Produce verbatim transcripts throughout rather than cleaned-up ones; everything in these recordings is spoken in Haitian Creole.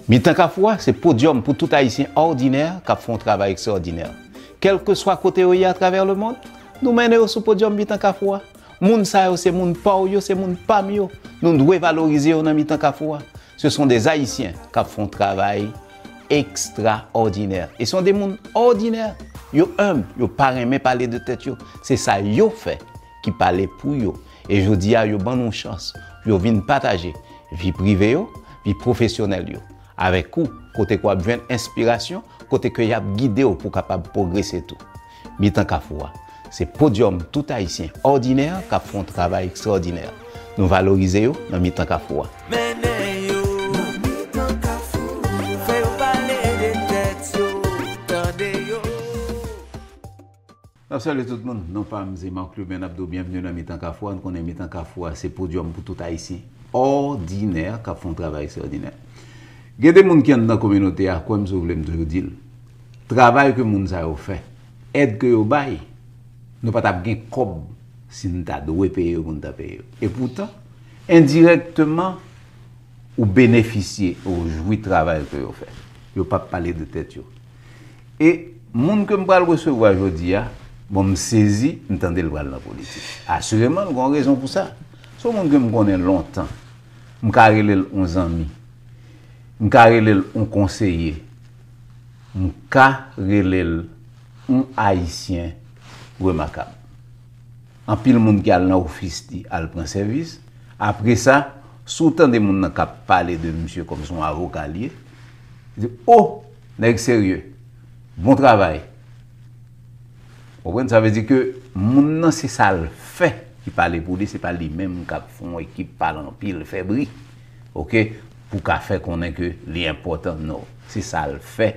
Mitan Kafou a se podyòm pou tout Ayisyen òdinè k ap fè yon travay ekstraòdinè. Kèlkeswa kote yo ye atravè lemonn, nou mennen yo sou podyòm Mitan Kafou a. Moun sa yo se moun pa w, yo se moun pa m yo. Nou dwe valorize yo nan mitan Kafou a. Ce sont des Haïtiens k ap fè yon travay ekstraòdinè. E se yon de moun òdinè. Yo enb, yo pa renmen pale de tèt yo. Se sa yo fè ki pale pou yo. E jodi a, yo ban nou chans pou yo vin pataje vi prive yo, vi pwofesyonèl yo avèk ou, kote ke w ap jwenn enspirasyon, kote ke y ap gide w pou w kapab pwogrese tou. Mitan Kafou a se podyòm tout Ayisyen òdinè k ap fè yon travay ekstraòdinè. Nou valorize yo nan mitan Kafou a. Mennen yo nan mitan Kafou, fè yo pale de tèt yo, tande yo. N ap salye tout moun. Non pa m se Marc Lubin, n ap di w byenvni nan Mitan Kafou a. Nou konnen Mitan Kafou a se podyòm pou tout Ayisyen òdinè k ap fè yon travay ekstraòdinè. Gen de moun ki anndan kominote a, kwè m si w vle, m toujou di l, travay ke moun sa yo fè, èd ke yo bay, nou pa t ap gen kòb si n ta dwe peye yo pou n ta peye yo. Epoutan, endirèkteman, ou benefisye, ou jwi travay ke yo fè. Yo p ap pale de tèt yo. E moun ke m pral resevwa jodi a, bon, m sezi, m tande l pral nan politik. Asireman, l gen yon rezon pou sa. Se yon moun ke m konnen lontan. M ka rele l yon zanmi. M ka rele l yon konseye. M ka rele l yon Ayisyen remakab. Anpil moun ki al nan ofis li al pran sèvis. Apre sa, si w tande moun nan k ap pale de misye kòm se yon avoka li ye, li di, "O, nèg serye, bon travay." Ou konprann? Sa vle di ke moun nan se sa l fè ki pale pou li, se pa li menm k ap fè yon ekip pale anpil, fè bri. Oke? Pou ka fè konnen ke li enpòtan, non. Se sa l fè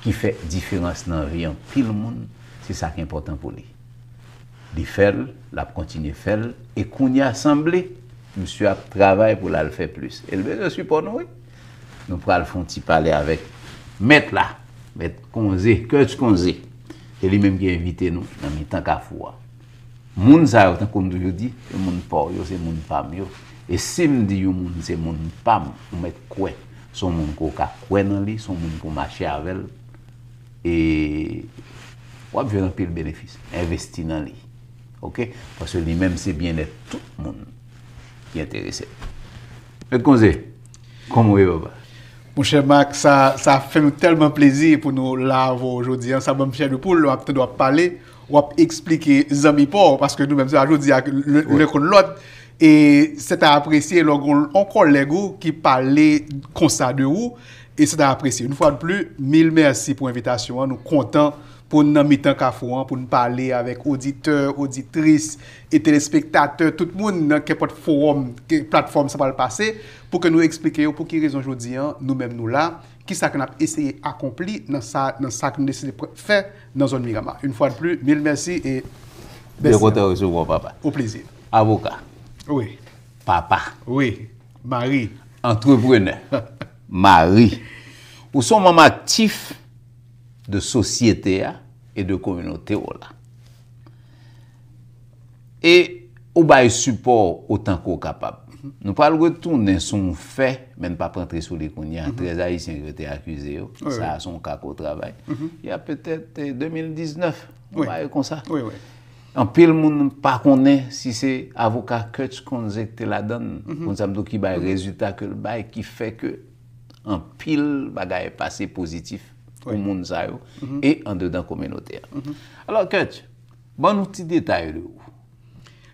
ki fè diferans nan vi anpil moun, se sa k enpòtan pou li. Li fè l, l ap kontinye fè l, e kounye a sanble, misye ap travay pou l al fè plis. E l bezwen sipò nou, wi. Nou pral fè yon ti pale avèk mèt la, mèt Konze, Kutch Konze. Se li menm ki envite nou nan Mitan Kafou a. Moun sa yo, tankou m toujou di, se moun pa w yo, se moun pa m yo. E si m di yon moun se moun pa m, ou mèt kwè se yon moun ke w ka kwè nan li, se yon moun pou w mache avè l. E w ap jwenn anpil benefis. Envesti nan li. Oke? Paske li menm se byennèt tout moun ki enterese. Mèt Konze, kòman w ye, papa? Monchè Marc, sa, sa fè nou tèlman plezi pou nou la avè w jodi a. Sa ban m chè de poul, w ap tande w ap pale, w ap eksplike zanmi pa w, paske nou menm se pa jodi a, lè, wi, lè konn lòt. E se ta apresye lè w gen yon kòlèg ou ki pale konsa de ou, e se ta apresye. Yon fwa de pli, mil mèsi pou envitasyon an. Nou kontan pou n nan mitan kafou an, pou n pale avèk oditè, oditris e telespektatè, tout moun nan kenpòt fowòm, ke platfòm sa pral pase, pou ke nou eksplike yo pou ki rezon jodi an, nou menm nou la, kisa ke n ap eseye akonpli nan sa, nan sa ke nou deside pr-, fè nan zòn Miramar. Yon fwa de pli, mil mèsi e byen kontan resevwa w, papa. O plezi. Avoka. Wi. Papa. Wi. Mari. Antreprenè. Mari. Ou se yon manm aktif de sosyete a e de kominote w la. E ou bay sipò otan ke w kapab. Nou pral retounen sou yon fè, men n p ap rantre sou li kounye a. Trèz Ayisyen ke yo te akize yo. Wi, wi. Sa a se yon ka ke w travay. Il y a peut-être, eh, de mil diznèf, yon bagay konsa. Wi, wi. Anpil moun pa konnen si se avoka Kutch Konze ki te ladan l. Konn sa m di w, ki bay rezilta ke l bay, ki fè ke anpil bagay pase pozitif pou moun sa yo e andedan kominote a. Alò, Kutch, ban nou ti detay de ou.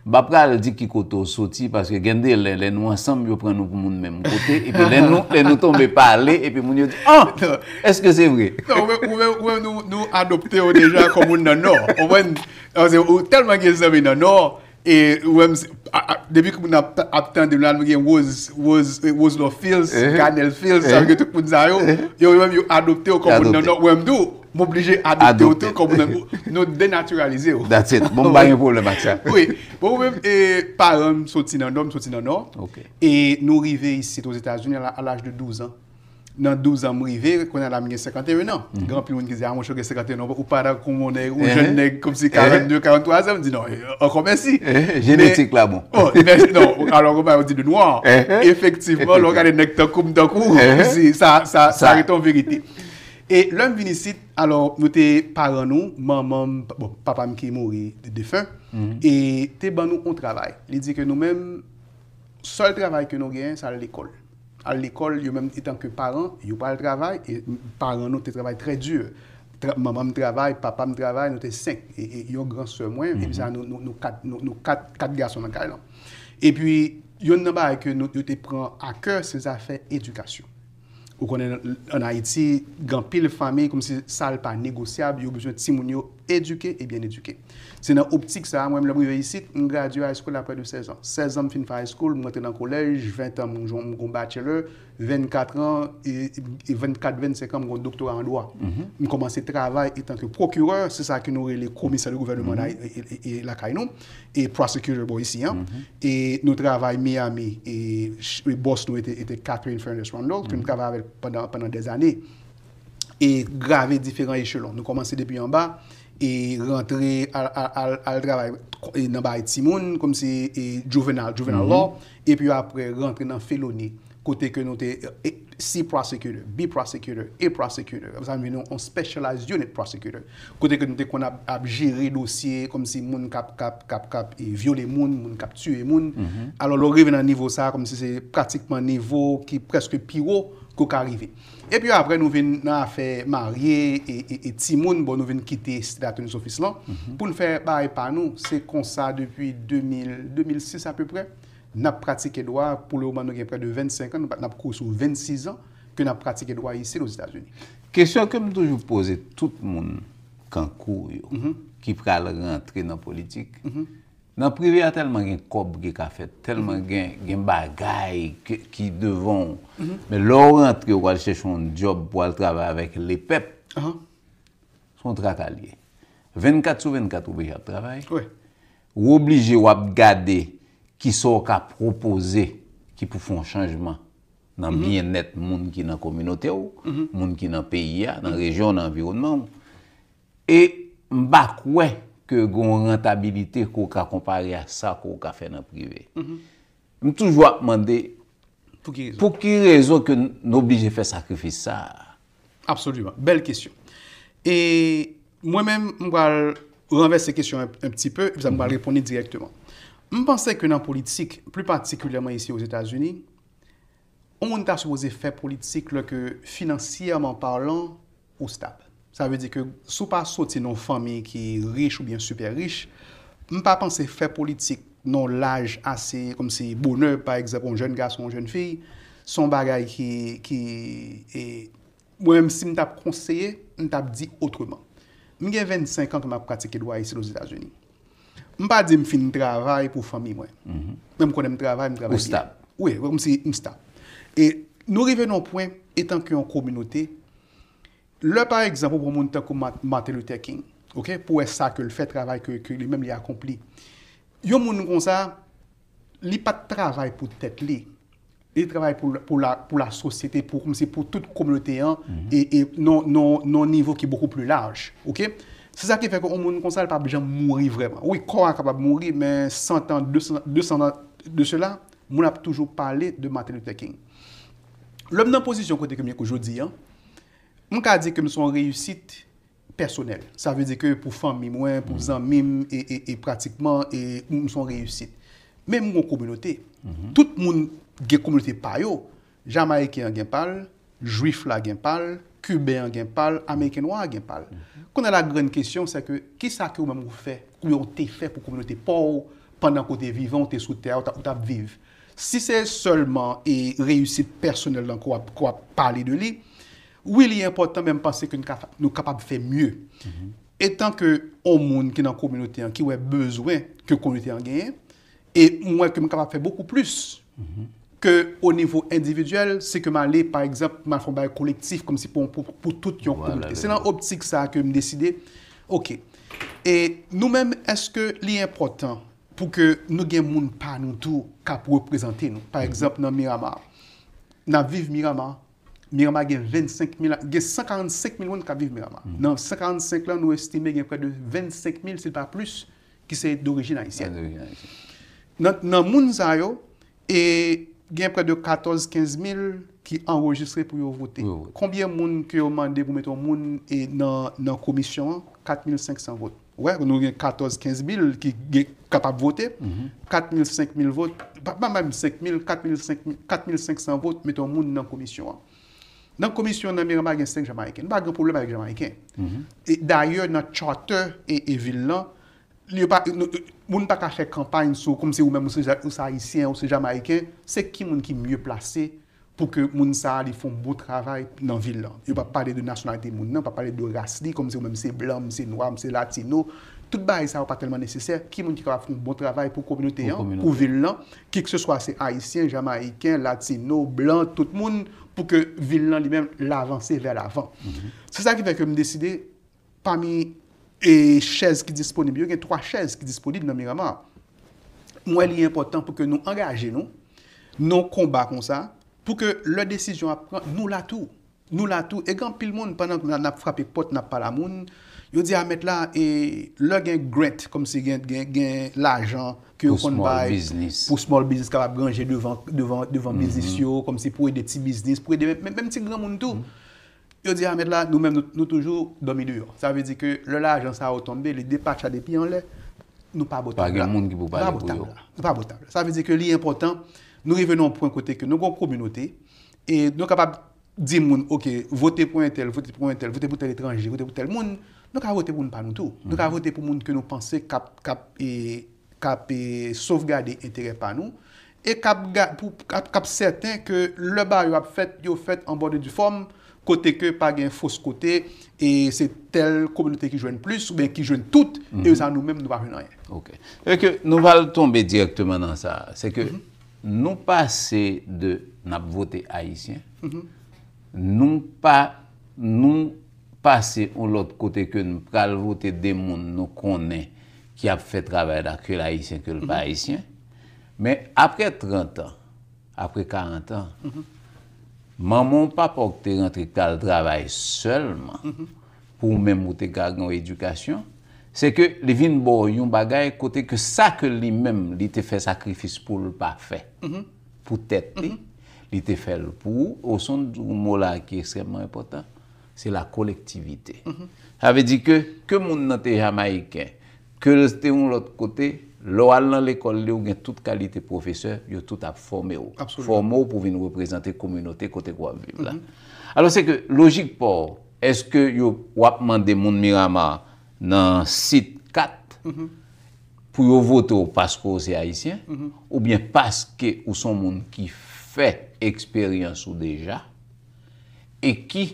M pa pral di ki kote w soti, paske gen de lè, lè nou ansanm, yo pran nou pou moun menm kote, epi lè nou, lè nou tonbe pale, epi moun yo di, "Ah! Èske se vre?" Non, ou menm, ou menm, ou menm, nou, nou adopte w deja kòm moun nan Nò. Ou konprann? Paske ou tèlman gen zanmi nan Nò, e ou menm, se, a, a, depi ke moun ap, ap tande m la, nou gen Rose, Rose, Rose Love Fields, Ganel Fields, sa vle di tout moun sa yo, yo menm yo adopte w kòm moun nan Nò. Ou menm tou, m oblije adopte w tou kòm moun nan, nou denatiralize w. That's it. Bon, m pa gen pwoblèm ak sa. Wi. Bon, ou menm, e, paran m soti nan Nò, m soti nan Nò. Ok. E nou rive isit Ozetazini a la, a laj de douz an. Nan douz an m rive, kounye a la m gen senkanteyen an. Gen anpil moun ki di, "A, monchè, w gen senkanteyen an, ou pa tankou yon nèg, yon jèn nèg, kòmsi karannde, karanntwa zan." M di, "Non, ankò mèsi." Jenetik la bon. Bon, mèsi, non, alò, kòman yo di de nwa. Efektivman, lè w gade nèg tankou m, tankou, si, sa, sa, sa rete yon verite. E lè m vin isit, alò, nou te paran nou, manman m, bon, papa m ki mouri defen, e te ban nou yon travay. Li di ke nou menm, sèl travay ke nou genyen, se al lekòl. Al lekòl, yo menm, etanke paran, yo pral travay, e paran nou te travay trè di. Tra- Manman m travay, papa m travay, nou te senk. E, e yon gran sè mwen, epi sa, nou, nou, nou kat, nou, nou kat, kat gason nan kay lan. Epi, yonn nan bagay ke nou, yo te pran a kè, se zafè edikasyon. Ou konnen, ann Ayiti, gen anpil fanmi, kòmsi sa l pa negosyab, yo bezwen timoun yo edike e byen edike. Se nan optik sa a, mwen menm, lè m rive isit, m gradye high school apre de sèz an. Sèz an, m fin fè high school, m rantre nan kolèj, ven an, m gon, m gon bachelor, vennkat an, e, e vennkat, vennsenk an, m gon doktora an dwa. M kòmanse travay etanke pwokirè, se sa ke nou rele komisè de gouvènman la, e, e, e, e lakay nou, e prosecutor bò isi an. E nou travay Miami, e, ch- e bòs nou ete, ete Catherine Fernandez Randall, ke m travay avèk pandan, pandan dèzane. E grave diferan echelon. Nou kòmanse depi anba, e rantre al, al, al, al travay e nan bagay timoun, kòmsi e juvenile, juvenile law, epi apre rantre nan feloni, kote ke nou te e, C prosecutor, B prosecutor, A prosecutor, sa vin yon, yon specialized unit prosecutor, kote ke nou te konn ap, ap jere dosye kòmsi moun k ap, k ap, k ap, k ap e, vyole moun, moun k ap tiye moun. Alò, lè w rive nan nivo sa a, kòmsi se pratikman nivo ki prèske pi wo ke w ka rive. Epi apre, nou vin nan afè marye e, e, e timoun, bon, nou vin kite State Attorney's Office lan pou n fè bagay pa nou. Se konsa depi de mil, de mil sis apeprè, n ap pratike dwa. Pou le moman, nou gen prè de vennsenk an, n ap, n ap kouri sou vennsis an ke n ap pratike dwa isi Ozetazini. Kesyon ke m toujou poze tout moun kankou w yo ki pral rantre nan politik, nan prive a tèlman gen kòb ki ka fèt, tèlman gen, gen bagay ki, ki devan w. Men lè w rantre, w al chèche yon djòb pou al travay avèk lepèp, se yon traka l ye. Vennkat sou vennkat, w oblije ap travay. Ou oblije w ap gade kisa w ka pwopoze ki pou fè yon chanjman nan byennèt moun ki nan kominote w, moun ki nan peyi a, nan rejyon, nan anviwònman w. E m pa kwè ke gen yon rantabilite ke w ka konpare a sa ke w ka fè nan prive. M toujou ap mande, pou ki rezon ke n oblije fè sakrifis sa a? Absoliman. Bèl kesyon. E mwen menm, m pral ranvèse kesyon an un petit peu, epi sa m pral reponn li dirèkteman. M panse ke nan politik, pli patikilyèman isi Ozetazini, yon moun ta sipoze fè politik lè ke finansyèman palan, ou stab. Sa vle di ke si w pa soti nan yon fanmi ki rich oubyen sipè rich, m pa panse fè politik nan yon laj ase kòmsi bonè, pa egzanp, yon jèn gason, yon jèn fi, se yon bagay ki, ki, e, mwen menm, si m t ap konseye, m t ap di otreman. M gen vennsenk an ke m ap pratike dwa isi Ozetazini. M pa di m fin travay pou fanmi mwen. Men m konnen m travay, m travay byen. Ou stab. Wi, kòmsi m stab. E nou rive nan yon pwen, etanke yon kominote, lè, pa egzanp, ou pran moun tankou Ma- Martin Luther King, oke, pou wè sa ke l fè, travay ke, ke li menm li akonpli. Yon moun konsa, li pa t travay pou tèt li. Li travay pou, pou la, pou lasosyete, pou, kòmsi pou tout kominote an, e, e nan, nan, nan yon nivo ki bokou pli laj, oke? Se sa ki fè ke yon moun konsa, li p ap janm mouri vrèman. Wi, kò a kapab mouri, men san tan, de san, de san an de sela, moun ap toujou pale de Martin Luther King. Lè m nan pozisyon kote ke m ye kou jodi a, m ka di ke m se yon reyisit pèsonèl. Sa vle di ke pou fanmi mwen, pou zanmi m, e, e, e pratikman, e, m se yon reyisit. Men m gen yon kominote. Tout moun gen kominote pa yo. Jamayiken an gen pa l, Jwif la gen pa l, Kiben an gen pa l, Ameriken nwa a gen pa l. Kounye a, la grande question, c'est que, kisa ke ou menm ou fè, oubyen ou te fè pou kominote pa w pandan ke w te vivan, ou te sou tè a, ou t ap, ou t ap viv? Si se sèlman e reyisit pèsonèl lan ke w ap, ke w ap pale de li, wi, li enpòtan, men m panse ke nou ka, nou kapab fè mye. Etanke yon moun ki nan kominote an, ki wè bezwen ke kominote an genyen, e m wè ke m kapab fè bokou plis ke o nivo endividyèl, se ke m ale, pa egzanp, m al fè yon bagay kolektif, kòmsi pou, pou, pou tout yon kominote. Se nan optik sa a ke m deside, oke, e nou menm, èske li enpòtan pou ke nou gen moun pa nou tou k ap reprezante nou? Pa egzanp, nan Miramar, n ap viv Miramar, Miramar gen vennsenk mil, gen san karannsenk mil moun k ap viv Miramar. Nan san karannsenk lan, nou estime gen prè de vennsenk mil, si l pa plis, ki se dorijin ayisyen. Nan, nan moun sa yo, e gen prè de katòz, kenz mil ki anrejistre pou yo vote. Konbyen moun ke yo mande pou mete yon moun e nan, nan komisyon an? Kat mil senk san vot. Wè, nou gen katòz, kenz mil ki gen, kapab vote. Kat mil, senk mil vot, pa, pa menm senk mil, kat mil, senk mil, kat mil senk san vot, mete yon moun nan komisyon an. Nan komisyon nan Miramar gen senk Jamayiken. Nou pa gen pwoblèm avèk Jamayiken. E dayè, nan charter e, e vil lan, li pa, nou, moun pa ka fè kanpay sou kòmsi ou menm ou se, ou se Ayisyen, ou se Jamayiken. Se ki moun ki mye plase pou ke moun sa a li fè yon bon travay nan vil lan. Yo pa pale de nasyonalite moun nan, pa pale de ras li, kòmsi ou menm se blan, m se nwa, m se latino. Tout bagay sa yo pa tèlman nesesè. Ki moun ki kapab fè yon bon travay pou kominote an, pou vil lan, kikseswa se Ayisyen, Jamayiken, latino, blan, tout moun, pou ke vil lan li menm l avanse vè lavan. Se sa ki fè ke m deside, pami e chèz ki disponib yo, gen twa chèz ki disponib nan Miramar. M wè li enpòtan pou ke nou angaje nou nan yon konba konsa, pou ke lè desizyon ap pran, nou la tou. Nou la tou. E gen anpil moun, pandan n ap frape pòt, n ap pale a moun, yo di, a mèt la, e lè gen grant, kòmsi gen, gen, gen lajan ke yo konn bay pou small business kapab ranje devan, devan, devan biznis yo, kòmsi pou ede ti biznis, pou ede menm, menm, menm ti granmoun tou. Yo di, a mèt la, nou menm, nou, nou toujou dòmi deyò. Sa vle di ke lè lajan sa yo tonbe, li depatcha depi anlè, nou pa bò tab la. Pa gen moun ki pou pale pou yo. Nou pa bò tab la. Sa vle di ke li enpòtan, nou rive nan yon pwen kote ke nou gen yon kominote, e nou kapab di moun, oke, vote pou entèl, vote pou entèl, vote pou tèl etranje, vote pou tèl moun, nou ka vote pou moun pa nou tou. Nou ka vote pou moun ke nou panse k ap, k ap, e, k ap, e, sovgade enterè pa nou, e k ap, pou, k ap, k ap sèten ke lè bagay yo ap fèt, yo fèt an bonne et due forme, kote ke pa gen fos kote, e se tèl kominote ki jwenn plis, oubyen ki jwenn tout, e sa nou menm nou pa jwenn anyen. Ok. E ke nou pral tonbe dirèkteman nan sa. Se ke nou pase de n ap vote Ayisyen, nou pa, nou pase yon lòt kote ke n pral vote de moun nou konnen ki ap fè travay la, ke l Ayisyen, ke l pa Ayisyen. Men apre trant an, apre karant an, manman w, papa w ki te rantre k t al travay sèlman, pou ou menm ou te ka gen yon edikasyon, se ke li vin ba w yon bagay kote ke sa ke li menm li te fè sakrifis pou l pa fè, pou tèt li, li te fè l pou ou. Ou sonje yon mo la ki ekstrèmman enpòtan, se la kolektivite. Sa vle di ke, ke moun nan te Jamayiken, ke l te yon lòt kote, lè w al nan lekòl li, ou gen tout kalite pwofesè, yo tout ap fòme w. Fòme w pou vin reprezante kominote kote ke w ap viv la. Alò, se ke lojik pa w, èske yo, w ap mande moun Miramar nan sit kat pou yo vote w paske w se Ayisyen, oubyen paske ou se yon moun ki fè eksperyans ou deja, e ki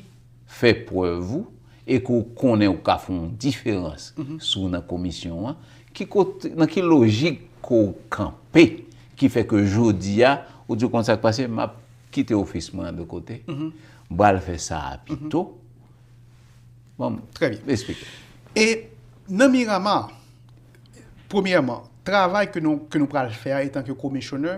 fè prèv ou, e ke w konnen ou ka fè yon diferans si w nan komisyon an, ki kote, nan ki lojik ke w kanpe, ki fè ke jodi a, ou di konsa k pase, m ap kite ofis mwen an de kote, m pral fè sa a pito. Bon, trè byen, eksplike. E nan Miramar, premyèman, travay ke nou, ke nou pral fè a etanke komisyonè,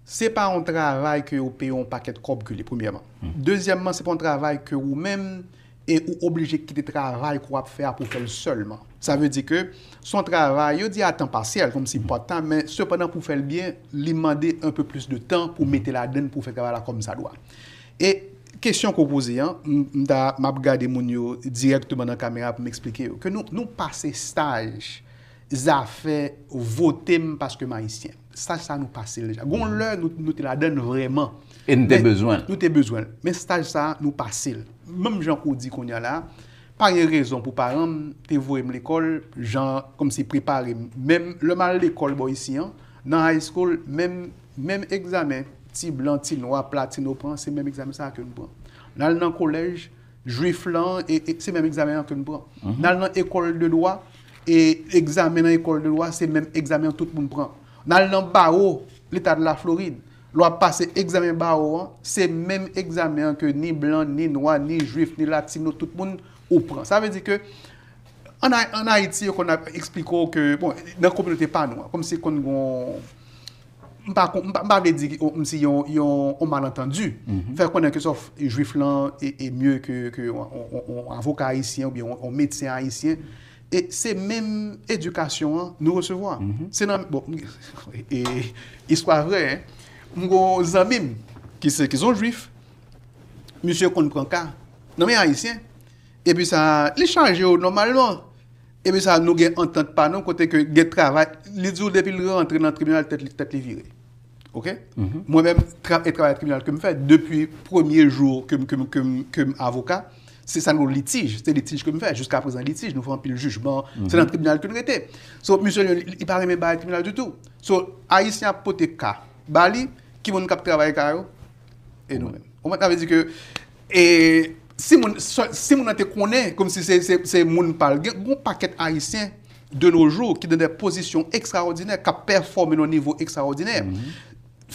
se pa yon travay ke yo peye yon pakèt kòb ke li, premyèman. Dezyèmman, se pa yon travay ke ou menm e ou oblije kite travay ke w ap fè a pou w fè l sèlman. Sa vle di ke se yon travay, yo di a tan pasyèl, kòmsi part-time, men sepandan pou w fè l byen, li mande un peu plus de temps pou w mete ladann, pou w fè travay la kòmsadwa. E kesyon ke w poze an, m, m ta, m ap gade moun yo dirèkteman nan kamera pou m eksplike yo. Ke nou, nou pase staj zafè vote m paske m ayisyen. Staj sa nou pase l deja. Gon lè nou, nou te ladann vrèman. E n te bezwen l. Nou te bezwen l. Men staj sa nou pase l. Menm jan ke w di kounye a la, pa gen rezon pou paran m te voye m lekòl, jan kòmsi prepare m. Menm lè m al lekòl bò isi an, nan high school, menm, menm egzamen ti blan, ti nwa, latino pran, se menm egzamen sa a ke nou pran. N al nan kolèj, jwif lan, e, e, se menm egzamen an ke nou pran. N al nan ekòl de dwa, e egzamen nan ekòl de dwa, se menm egzamen an tout moun pran. N al nan bawo, Leta de la Florid, lè w ap pase egzamen bawo an, se menm egzamen an ke ni blan, ni nwa, ni jwif, ni latino, tout moun ou pran. Sa vle di ke ann Ay-, ann Ayiti, yo konn ap eksplike w ke, bon, nan kominote pa nou an, kòmsi konn gon m pa, m pa, m pa vle di kòmsi yon, yon, yon malantandi. Fè konnen ke sòf jwif lan e, e mye ke, ke yon, yon, yon avoka ayisyen oubyen yon, yon medsen ayisyen. E se menm edikasyon an nou resevwa. Se nan, bon, e, istwa vrè, hein. M gon zanmi m ki se, ki se yon jwif, misye konn pran ka nan men ayisyen. Epi sa, li chaje yo nòmalman. Epi sa, nou gen antant pa nou kote ke gen travay, li di w depi l rantre nan tribinal, tèt li, tèt li vire. Oke? Mwen menm, tra, e travay tribinal ke m fè, depi premye jou ke m, ke m, ke m, ke m avoka, se sa nou litij, se litij ke m fè. Jiska prezan litij, nou fè anpil jijman. Se nan tribinal ke n rete. So, misye, li, li pa renmen bagay tribinal ditou. So, ayisyen ap pote ka ba li, ki moun k ap travay ka yo? E nou menm. Ou konprann? Sa vle di ke, e, si moun, si moun nan te konnen, kòmsi se, se, se moun pa l, gen yon pakèt ayisyen de nos jours ki dans des positions extraordinaires, k ap pèfòme nan yon nivo ekstraòdinè.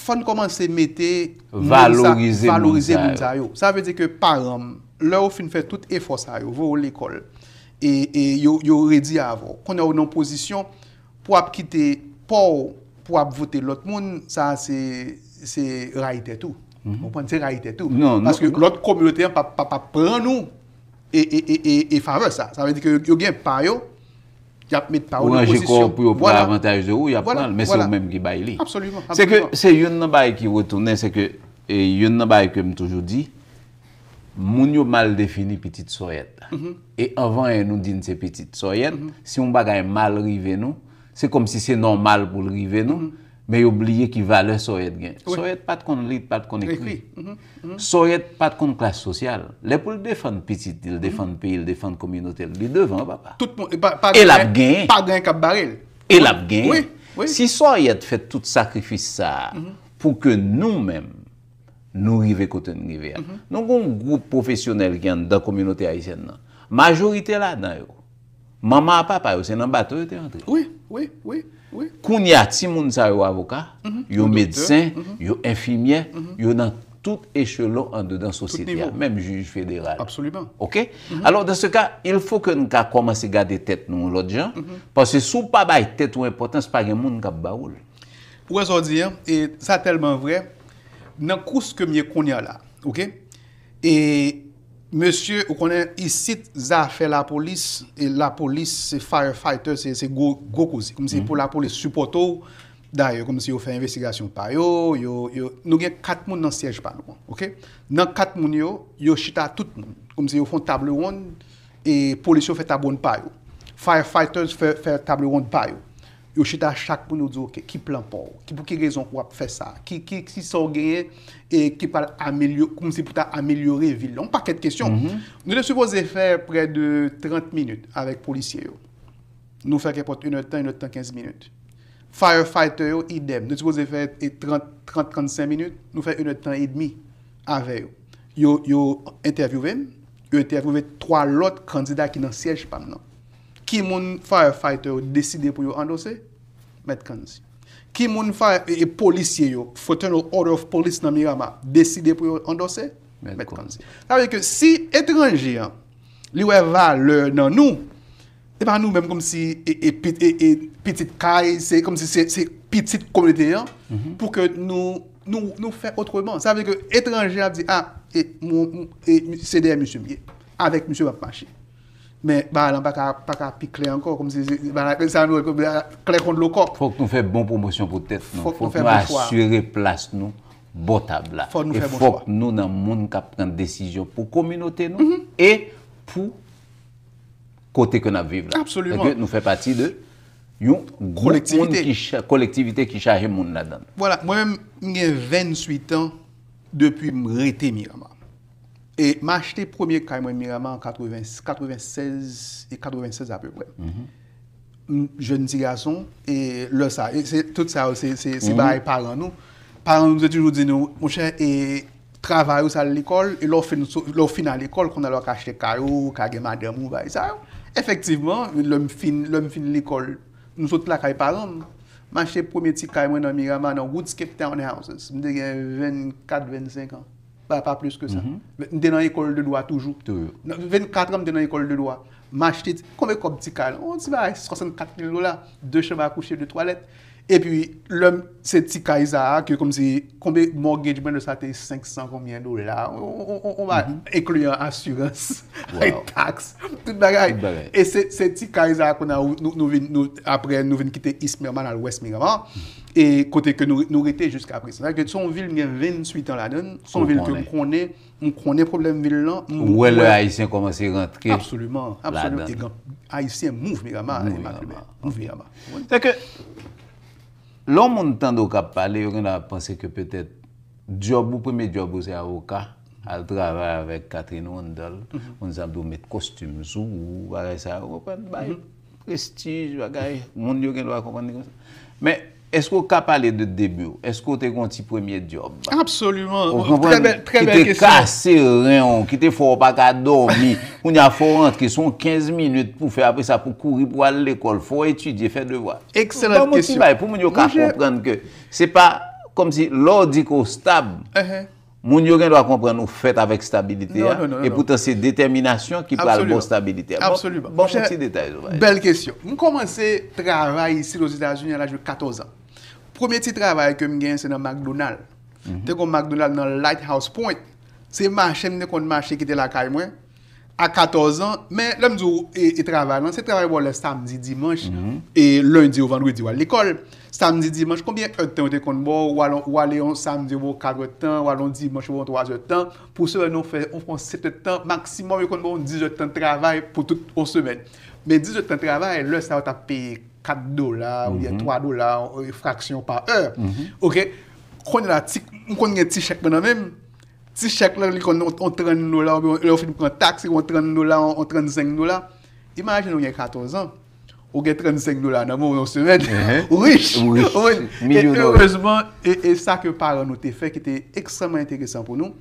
Fò n kòmanse mete moun sa, valorize moun sa yo. Sa vle di ke paran m, lè yo fin fè tout efò sa yo, voye w lekòl, e, e yo, yo redi avè w. Kounye a w nan pozisyon pou w ap kite pa w, pou w ap vote lòt moun, sa se, se rayi tèt ou. Ou konprann? Se rayi tèt ou. Paske lòt kominote an p ap, p ap, p ap pran nou e, e, e, e, e favè sa. Sa vle di ke yo gen pa yo, y ap met pa yo nan pozisyon. Ou ranje kò w pou yo pran avantaj de ou, y ap pran l, men se ou menm ki bay li. Absoliman, absoliman. Se ke, se youn nan bagay ki retounen, se ke, e, youn nan bagay ke m toujou di, moun yo mal defini pitit sòyèt la. E anvan anyen nou di n se pitit sòyèt, si yon bagay mal rive nou, se kòmsi se nòmal pou l rive nou, men yo bliye ki valè sòyèt gen. Sòyèt pa t konn li, pa t konn ekri. Sòyèt pa t konn klas sosyal. Lè pou l defann pitit li, l defann peyi l, defann kominote l, li devan, papa. Tout moun, e pa, pa, e l ap genyen. Pa gen k ap bare l. E l ap genyen. Si sòyèt fè tout sakrifis sa a pou ke nou menm, nou rive kote n rive a. Nou gen yon gwoup pwofesyonèl ki anndan kominote ayisyèn nan. Majorite ladan yo, manman a papa yo, se nan bato yo te antre. Wi, wi, wi, wi. Kounye a, timoun sa yo avoka, yo medsen, yo enfimyè, yo nan tout echelon andedan sosyete a, menm jij federal. Absoliman. Oke? Alò, dans ce cas, il faut que n ka kòmanse gade tèt nou yon lòt jan, paske si w pa bay tèt ou enpòtans, pa gen moun k ap ba ou l. Ou wè sa w di an, e sa tèlman vrè. Nan kous ke m ye kounye a la, oke? E mesye, ou konnen isit, zafè lapolis, e lapolis se firefighter, se, se gwo, gwo koze. Kòmsi pou lapolis sipòte w, dayè, kòmsi yo fè envestigasyon pa yo, yo, yo, nou gen kat moun nan syèj pa nou an, oke? Nan kat moun yo, yo chita tout moun. Kòmsi yo fè yon table ronde, e polis yo fè table ronde pa yo. Firefighters fè, fè table ronde pa yo. Yo chita chak moun yo di, oke, ki plan pa w? Ki, pou ki rezon w ap fè sa? Ki, ki, ki sa w genyen e ki pral amelyo, kòmsi pou ta amelyore vil la? Yon pakèt kesyon. Nou te sipoze fè prè de trant minit avèk polisye yo. Nou fè kenpòt enèdtan, enèdtan kenz minit. Firefighter yo, idèm. Nou sipoze fè, e, trant, trant, trannsenk minit, nou fè enèdtan edmi avè yo. Yo, yo entèvyouve m, yo entèvyouve twa lòt kandida ki nan syèj pa m nan. Ki moun firefighter yo deside pou yo andose? Mèt Kanzi. Ki moun fire, e, e polisye yo, Fraternal Order of Police nan Miramar, deside pou yo andose? Mèt Kanzi. Sa vle di ke si etranje an, li wè valè nan nou, se pa nou menm kòmsi, e, e, pit-, e, e, pitit kay, se kòmsi se, se pitit kominote an, pou ke nou, nou, nou fè otreman. Sa vle di ke etranje ap di, a, e, mwen, mwen, e, se dèyè misye m ye. Avèk misye m ap mache. Men bagay lan pa ka, pa ka pi klè ankò, kòmsi se, se, bagay sa nou, klè kon dlo kòk. Fòk nou fè bon pwomosyon pou tèt nou. Fòk nou fè bon chwa. Fòk nou asire plas nou bò tab la. Fòk nou fè bon chwa. E fòk nou nan moun k ap pran desizyon pou kominote nou e pou kote ke n ap viv la. Absoliman. Paske nou fè pati de yon gwoup moun ki cha-, kolektivite ki chaje moun ladan l. Vwala, mwen menm, m gen venntuit an depi m rete Miramar. E m achte premye kay mwen Miramar an katreven, katrevensèz e katrevensèz apeprè. M jèn ti gason, e lè sa, e se, tout sa yo, se, se, se bagay paran nou. Paran nou te toujou di nou, monchè, e travay ou sa al lekòl, e lè w fin, lè w fin al lekòl, kounye a la w ka achte kay ou, ou ka gen madanm ou, bagay sa yo. Efektivman, lè m fin, lè m fin lekòl, m sot lakay paran m. M achte premye ti kay mwen nan Miramar, nan Woodscape Townhouses. M te gen vennkat, vennsenk an. Pa, pa plis ke sa. M te nan lekòl de dwa toujou. Toujou. Nan vennkat an, m te nan lekòl de dwa. M achte ti, konbyen kòb ti kay la? Yon ti bagay swasannkat mil dola, de chanm a kouche, de twalèt. Epi, lè m, se ti kay sa a, ke kòmsi, konbyen mortgage mwen de sa te senk san konbyen dola, on, on, on, on ba, enkliyan asirans, taks, tout bagay. E se, se ti kay sa a kounye a nou, nou vin, nou, apre, nou vin kite East Miramar, n al West Miramar. E kote ke nou, nou rete jiska prezan. Sa ke se yon vil m gen venntuit an ladan l, se yon vil ke m konnen, m konnen pwoblèm vil lan. Ou wè lè Ayisyen kòmanse rantre ladan. Absoliman, absoliman. E gen Ayisyen move Miramar, move Miramar. Move Miramar. Se ke lè yon moun tande w k ap pale, yo gen dwa panse ke petèt djòb ou, premye djòb ou se avoka, al travay avèk Catherine Rundle, moun sa ap di w met kostim sou ou, bagay sa yo, ou konprann, bay prestij, bagay, moun yo gen dwa konprann li konsa. Men, èske w ka pale de debi w? Èske w te gen yon ti premye djòb? Absoliman. Ou konprann? Ki te kase ren w, ki te fè w pa ka dòmi. Kounye a fò w rantre, se yon kenz minit pou fè, apre sa pou kouri, pou al lekòl, fò w etidye, fè devwa. Ekselant kesyon. Ban m yon ti bay pou moun yo ka konprann ke se pa kòmsi lè w di ke w stab, moun yo gen dwa konprann ou fèt avèk stabilite a, epoutan se detèminasyon ki pral ba w stabilite a. Ban m yon ti detay sou bagay sa. Bèl kesyon. M kòmanse travay isi Ozetazini a laj de katòz an. Premye ti travay ke m genyen se nan McDonald. Te gen McDonald nan Lighthouse Point. Se mache m te konn mache kite lakay mwen a katòz an, men lè m di w e, e travay lan, se travay bò lè samdi, dimanch, e lendi ou vandredi w al lekòl. Samdi, dimanch, konbyen èdtan yo te konn ba w? Ou ale, ou ale yon samdi, yo ba w kat èdtan, ou ale yon dimanch, yo ba w twa èdtan. Pou semèn nan, ou fè, ou fè yon sèt èdtan, maksimòm, yo konn ba w yon diz èdtan travay pou tout yon semèn. Men diz èdtan travay, lè sa yo t ap peye kat dola, oubyen twa dola, e, fraksyon pa è. Oke? Kounye a, ti, m konn gen ti chèk mwen nan men m. Ti chèk la, li konn yon, yon tranndola, oubyen lè w fin pran taks, li yon tranndola, yon, yon trannsenk dola. Imajine w gen katòz an, ou gen trannsenk dola nan men w yon semèn, ou rich. Ou rich. Ou konprann? E erezman, e, e sa ke paran nou te fè ki te ekstrèmman enteresan pou nou,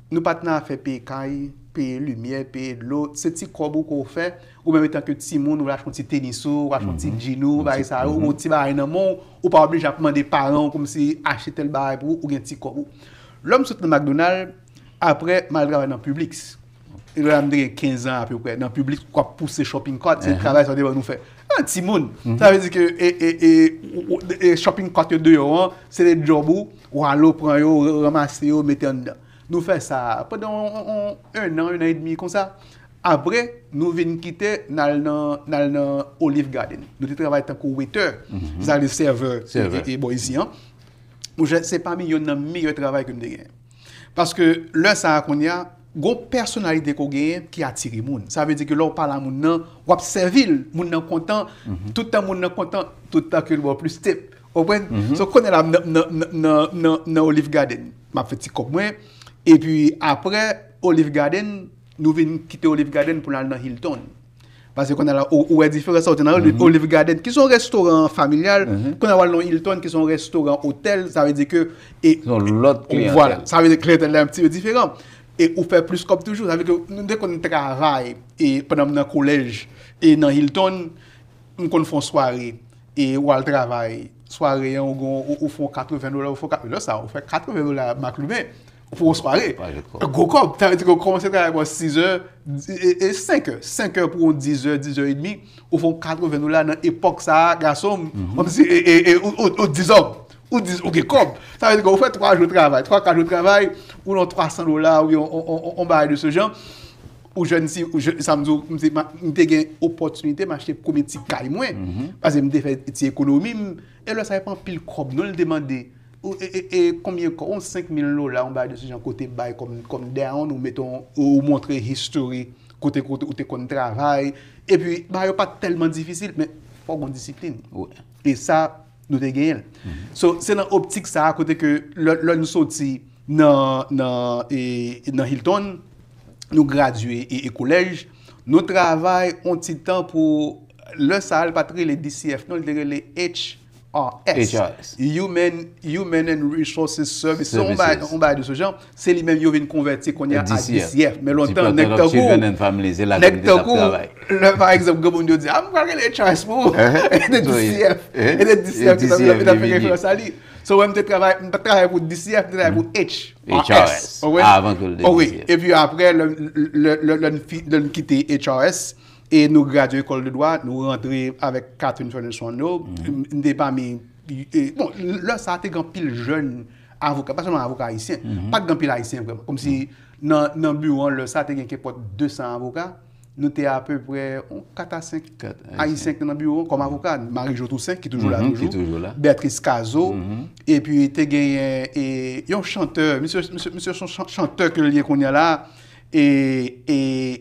nou pa t nan afè peye kay, peye limyè, peye dlo, se ti kòb ou ke w fè, ou menm etanke timoun, ou achte yon ti tenis ou, ou achte yon ti djin ou, bagay sa yo, ou gen yon ti bagay nan men w, ou pa oblije ap mande paran w kòmsi achte tèl bagay pou ou, ou gen ti kòb ou. Lè m sot nan McDonald, apre, m al travay nan Publix. E lè a, m te gen kenz an apeprè. Nan Publix, w ap pouse shopping cart, se travay sa yo te ban nou fè. An timoun. Sa vle di ke, e, e, e, ou, ou, e shopping cart yo deyò an, se de djòb ou, w ale w pran yo, w ranmase yo, mete anndan. Nou fè sa pandan on, on, on, en an, en an edmi konsa. Apre, nou vin kite, n al nan, n al nan Olive Garden. Nou te travay tankou waiter, sa vle sèvè, e, e, e bò isi an. Monchè, se pami yonn nan meyè travay ke m te genyen. Paske lè sa a kounye a, gon pèsonalite ke w genyen ki atire moun. Sa vle di ke lè w pale a moun nan, w ap sèvi l, moun nan kontan, tout tan moun nan kontan, tout tan ke l ba w plis tip. Ou konprann? So, kounye a la, m nan, nan, nan, nan, nan, nan Olive Garden, m ap fè ti kòb mwen. Epi apre Olive Garden, nou vin kite Olive Garden pou n al nan Hilton. Paske kounye a la, ou, ou wè diferans sa, ou te nan Olive Garden, ki se yon restoran familyal, kounye a w al nan Hilton, ki se yon restoran otèl, sa vle di ke, e, se yon lòt kliyantèl. Vwala, sa vle di kliyantèl la yon ti pe diferan. E ou fè plis kòb toujou, sa vle di ke nou te konn travay, e pandan m nan kolèj, e nan Hilton, m konn fè yon sware, e w al travay, sware an, ou, ou, ou fè yon katreven dola, ou fè yon kat-, lè sa, ou fè katreven dola maklimen, ou fè yon sware. Gwo kòb. Sa vle di ke ou kòmanse travay bò sizè, e, e, e senkè. Senkè pou yon dizè, dizè edmi, ou fè yon katreven dola nan epòk sa a, gason m, kòmsi, e, e, e, ou, ou, ou dizòm. Ou di, ou gen kòb. Sa vle di ke ou fè twa jou travay, twa, kat jou travay, ou nan twa san dola, ou yon, on, on, on, on bagay de se jan. Ou jèn, si, ou jèn, sa m di w, m te, m te gen opòtinite, m achte premye ti kay mwen. Paske m te fè ti ekonomi m. E lè sa, e pa anpil kòb, non, l te mande. Ou, e, e, e, konbyen kòb? Yon senk mil dola, yon bagay de se jan, kote bay kòm, kòm down, ou mete yon, ou montre history, kote, kote ou te konn travay. Epi, bagay yo pa t tèlman difisil, men fò w gen disiplin. E sa, nou te genyen l. So, se nan optik sa a, kote ke lè, lè nou soti nan, nan, e, nan Hilton, nou gradye e, e kolèj, nou travay yon ti tan pou, lè sa a, l pa t rele D C F, non, li te rele H R S. H R S. Human, Human and Resources Service. Se yon bagay, yon bagay de se jan. Se li menm yo vin konvèti kounye a ak D C F. D C F. Men lontan, nèg tankou, nèg tankou, lè, pa egzanp, granmoun yo di, "A, m pral rele H R S pou ou." E te D C F. E te D C F ki t ap, ki t ap fè referans a li. So, wè, m te travay, m pa t travay pou D C F, m te travay pou H R S. H R S. Ou konprann? Avan ke l te D C F. Epi apre, lè, lè, lè, lè n fi-, lè n kite H R S, e nou gradye lekòl de dwa, nou rantre avèk Catherine Furness Rondeau. M, m te pami E, bon, lè sa a te gen anpil jèn avoka, pa sèlman avoka ayisyen, pa t gen anpil ayisyen vrèman. Kòmsi nan, nan biwo an, lè sa a te gen kenpòt de san avoka, nou te apeprè yon kat a senk ayisyen ki te nan biwo an kòm avoka. Marie-Jo Toussaint, ki toujou la toujou, Béatrice Cazot, epi te genyen e, yon chantè, misye, misye, misye se yon chan- chantè ke l ye kounye a la, e, e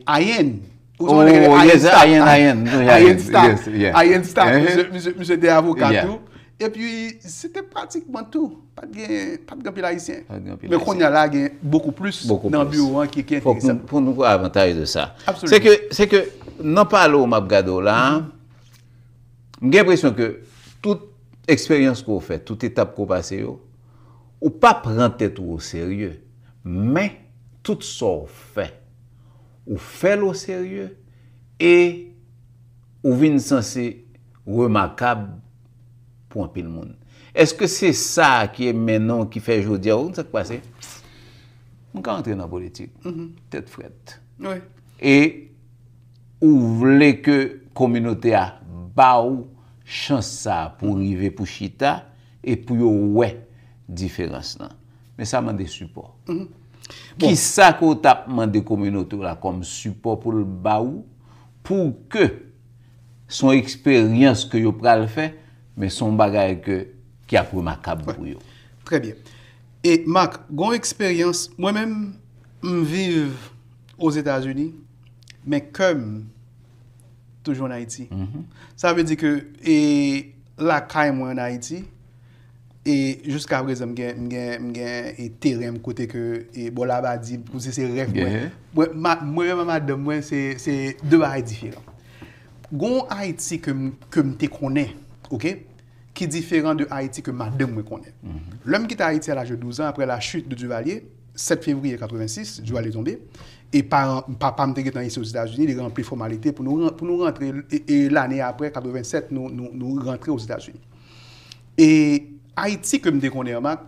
Ayen. Ou sonje ke Ayen Star. Ayen Star. Ayen Star. Misye, misye, misye te avoka tou. Epi, se te pratikman tou. Pa t gen, pa t gen anpil ayisyen. Men kounye a la, gen bokou plis nan biwo an ki, ki enteresan. Pou nou pran avantaj de sa. Se ke, se ke nan pale w m ap gade w la, m gen enpresyon ke tout eksperyans ke w fè, tout etap ke w pase yo, ou pa pran tèt ou oserye. Men, tout sa w fè, ou fè l oserye e ou vin sanse remakab pou anpil moun. Èske se sa ki mennen w ki fè jodi a, ou konn sa k pase? M ka antre nan politik, tèt frèt. E ou vle ke kominote a ba w chans sa a pou w rive pou chita e pou yo wè diferans lan. Men sa mande sipò. Kisa ke w t ap mande kominote w la kòm sipò pou l ba ou, pou ke se yon eksperyans ke yo pral fè, men se yon bagay ke, ki ap remakab pou yo? Trè byen. E Marc, gon eksperyans, mwen menm, m viv Ozetazini, men kè m toujou ann Ayiti. Sa vle di ke, e, lakay mwen ann Ayiti, e jiska prezan, m gen, m gen, m gen, e, teren m kote ke, e, bò Labadi, pou se, se rèv mwen. Mwen, ma, mwen menm ak madanm mwen, se, se de bagay diferan. Gon Ayiti ke m, ke m te konnen, oke, ki diferan de Ayiti ke madanm mwen konnen. Lè m kite Ayiti à l'âge de douze ans, après la chute de Duvalier, sèt fevriye katrevensis, Duvalier tonbe, e paran, papa m te gentan isi Ozetazini, li ranpli fòmalite pou nou ran-, pou nou rantre, e, e lane apre, katrevensèt, nou, nou, nou rantre Ozetazini. E Ayiti ke m te konnen an, Marc,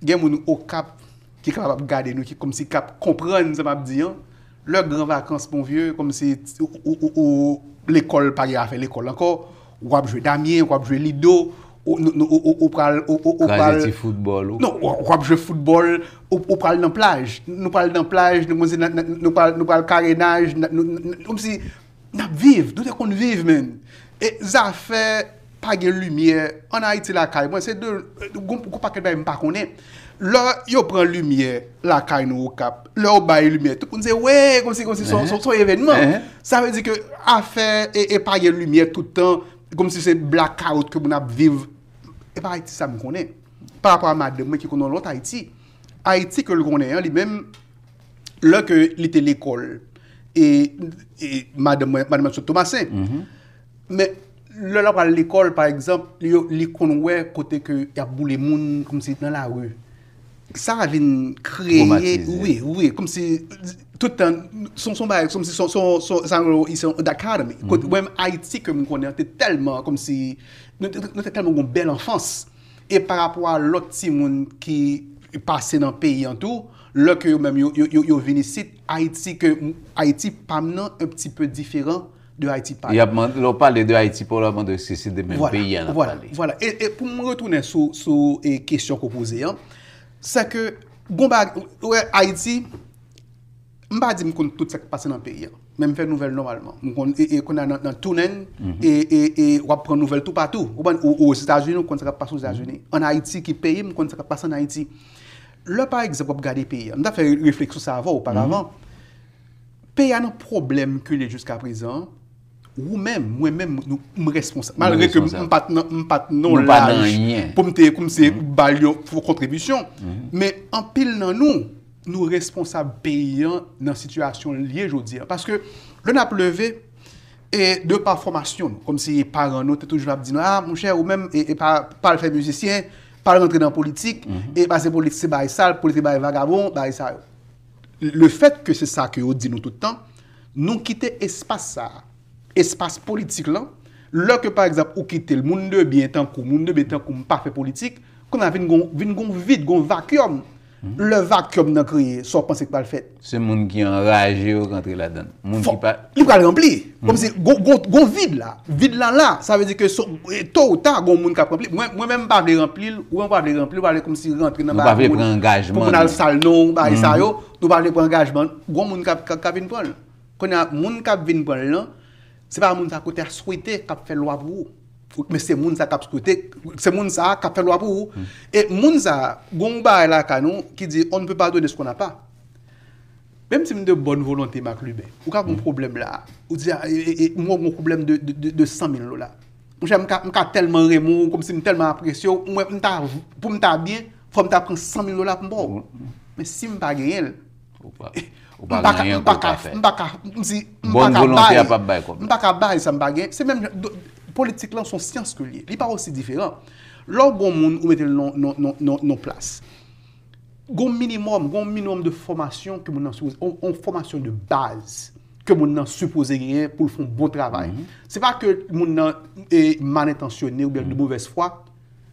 gen moun Okap ki kapab ap gade nou, ki kòmsi k ap konprann sa m ap di an. Lè gran vakans, mon vieux, kòmsi ou, ou, ou, ou, lekòl pa gen afè lekòl ankò, w ap jwe damyen, w ap jwe lido, ou, nou, nou, ou, ou, ou pral, ou, ou, ou pral kraze ti foutbòl ou. Non, w, w ap jwe foutbòl, ou, ou pral nan plaj. Nou pral nan plaj, nou, nou, nou pral, nou pral karenaj, n-, nou, nou, nou, kòmsi n ap viv, nou te konn viv, menn. E zafè pa gen limyè ann Ayiti lakay mwen, se de, gon, gon pakèt bagay m pa konnen. Lè yo pran limyè lakay nou Okap, lè yo bay limyè, tout moun se, wè, kòmsi, kòmsi se yon, se yon, se yon evènman. Sa vle di ke afè e, e pa gen limyè tout tan, kòmsi se blackout ke moun ap viv, e pa Ayiti sa m konnen. Pa rapò a madanm mwen ki konnen yon lòt Ayiti. Ayiti ke l konnen an, li menm, lè ke li te lekòl, e, e madanm mwen, madanm mwen sot Tomasen. Men, lè l ap al lekòl, pa egzanp, li, li konn wè kote ke y ap boule moun, kòmsi nan lari. Sa vin kreye, wi, wi, kòmsi tout tan, se yon, se yon bagay, kòmsi se yon, se yon, se yon, sa yo, se yon dichotomy. Kote, mwen, Ayiti ke m konnen an te tèlman, kòmsi, nou te, nou te tèlman gon bèl anfans. E pa rapò a lòt timoun ki pase nan peyi an tou, lè ke yo menm yo, yo, yo, yo vin isit, Ayiti ke, Ayiti pa m nan un petit peu différent de Ayiti pa yo. Y ap mande, lè w pale de Ayiti pa w, y ap mande si se de menm peyi a n ap pale. Vwala, vwala. E, e pou m retounen sou, sou, e, kesyon ke w poze an, se ke, gon bagay, ou wè, Ayiti, m pa di m konn tout sa k pase nan peyi a, men m fè nouvèl nòmalman. M konn, e, e, kounye a nan, nan TuneIn, e, e, e w ap pran nouvèl toupatou. Ou konprann? Ou, ou Ozetazini, ou konn sa k ap pase Ozetazini. Ann Ayiti, ki peyi m, m konn sa k ap pase ann Ayiti. Lè, pa egzanp, w ap gade peyi a, m t ap fè refleksyon sa avè w oparavan. Peyi a nan pwoblèm ke l ye jiska prezan, ou menm, mwen menm, nou, m responsab. Malgre ke m pa t nan, m pa t nan laj pou m te, pou m se ba l yon kontribisyon. Men anpil nan nou, nou responsab peyi an nan sitiyasyon l ye jodi a. Paske lè n ap leve, e de pa fòmasyon nou, kòmsi paran nou te toujou ap di nou, a, monchè, ou menm, e, e pa, pa al fè mizisyen, pa al rantre nan politik, e paske politik se bagay sal, politik se bagay vagabon, bagay sa yo. Le fèt ke se sa ke yo di nou tout tan, nou kite espas sa a, espas politik lan, lè ke, pa egzanp, ou kite l, moun de byen tankou, moun de byen tankou m pa fè politik, kounye a vin gon, vin gon vid, gon vakyòm. Lè vacuum nan kreye, sa w panse k pral fèt? Se moun ki anraje yo k antre ladan l. Moun ki pa. Li pral ranpli. Kòmsi gon, gon, gon vid la. Vid la la. Sa vle di ke so- e, to ou ta, gon moun k ap ranpli. Mwen, mwen menm, m pa vle ranpli l, ou menm pa vle ranpli l, ou pa vle kòmsi rantre nan Nou pa vle moun pran angajman. Pou moun al sal non, bagay sa yo. Nou pa vle pran angajman. Gon moun k ap, k ap, k ap vin pran l. Kounye a, moun k ap vin pran l lan, se pa moun sa ke w ta swete k ap fè lwa pou ou. Men se moun sa k ap swete, se moun sa k ap fè lwa pou ou. E moun sa, gon bagay lakay nou ki di, on ne peut pas donner ce qu'on n'a pas. Menm si m de bòn volonte, Marc Lubin, ou ka gon pwoblèm la, ou di, a, e, e, e, mwen gon pwoblèm de, de, de, de san mil dola. Monchè, m ka, m ka tèlman renmen w, kòmsi m tèlman apresye w, mwen, m ta, pou m ta byen, fò m ta pran san mil dola pou m ba w. Men si m pa genyen l, Ou pa, ou pa gen anyen pou w ka fè. M pa ka, m si, m pa Bòn ka volonte a bay, p ap bay kòb m la. Pa ka bay sa m pa gen. Se menm jan, do- politik lan se yon syans ke l ye. Li pa osi diferan. Lè w gon moun ou mete l nan, nan, nan, nan, nan plas. Gon minimòm, gon minimòm de fòmasyon ke moun nan sipoze, on, on fòmasyon de baz ke moun nan sipoze genyen pou l fè yon bon travay. Se pa ke moun nan e, mal entansyone oubyen de movèz fwa,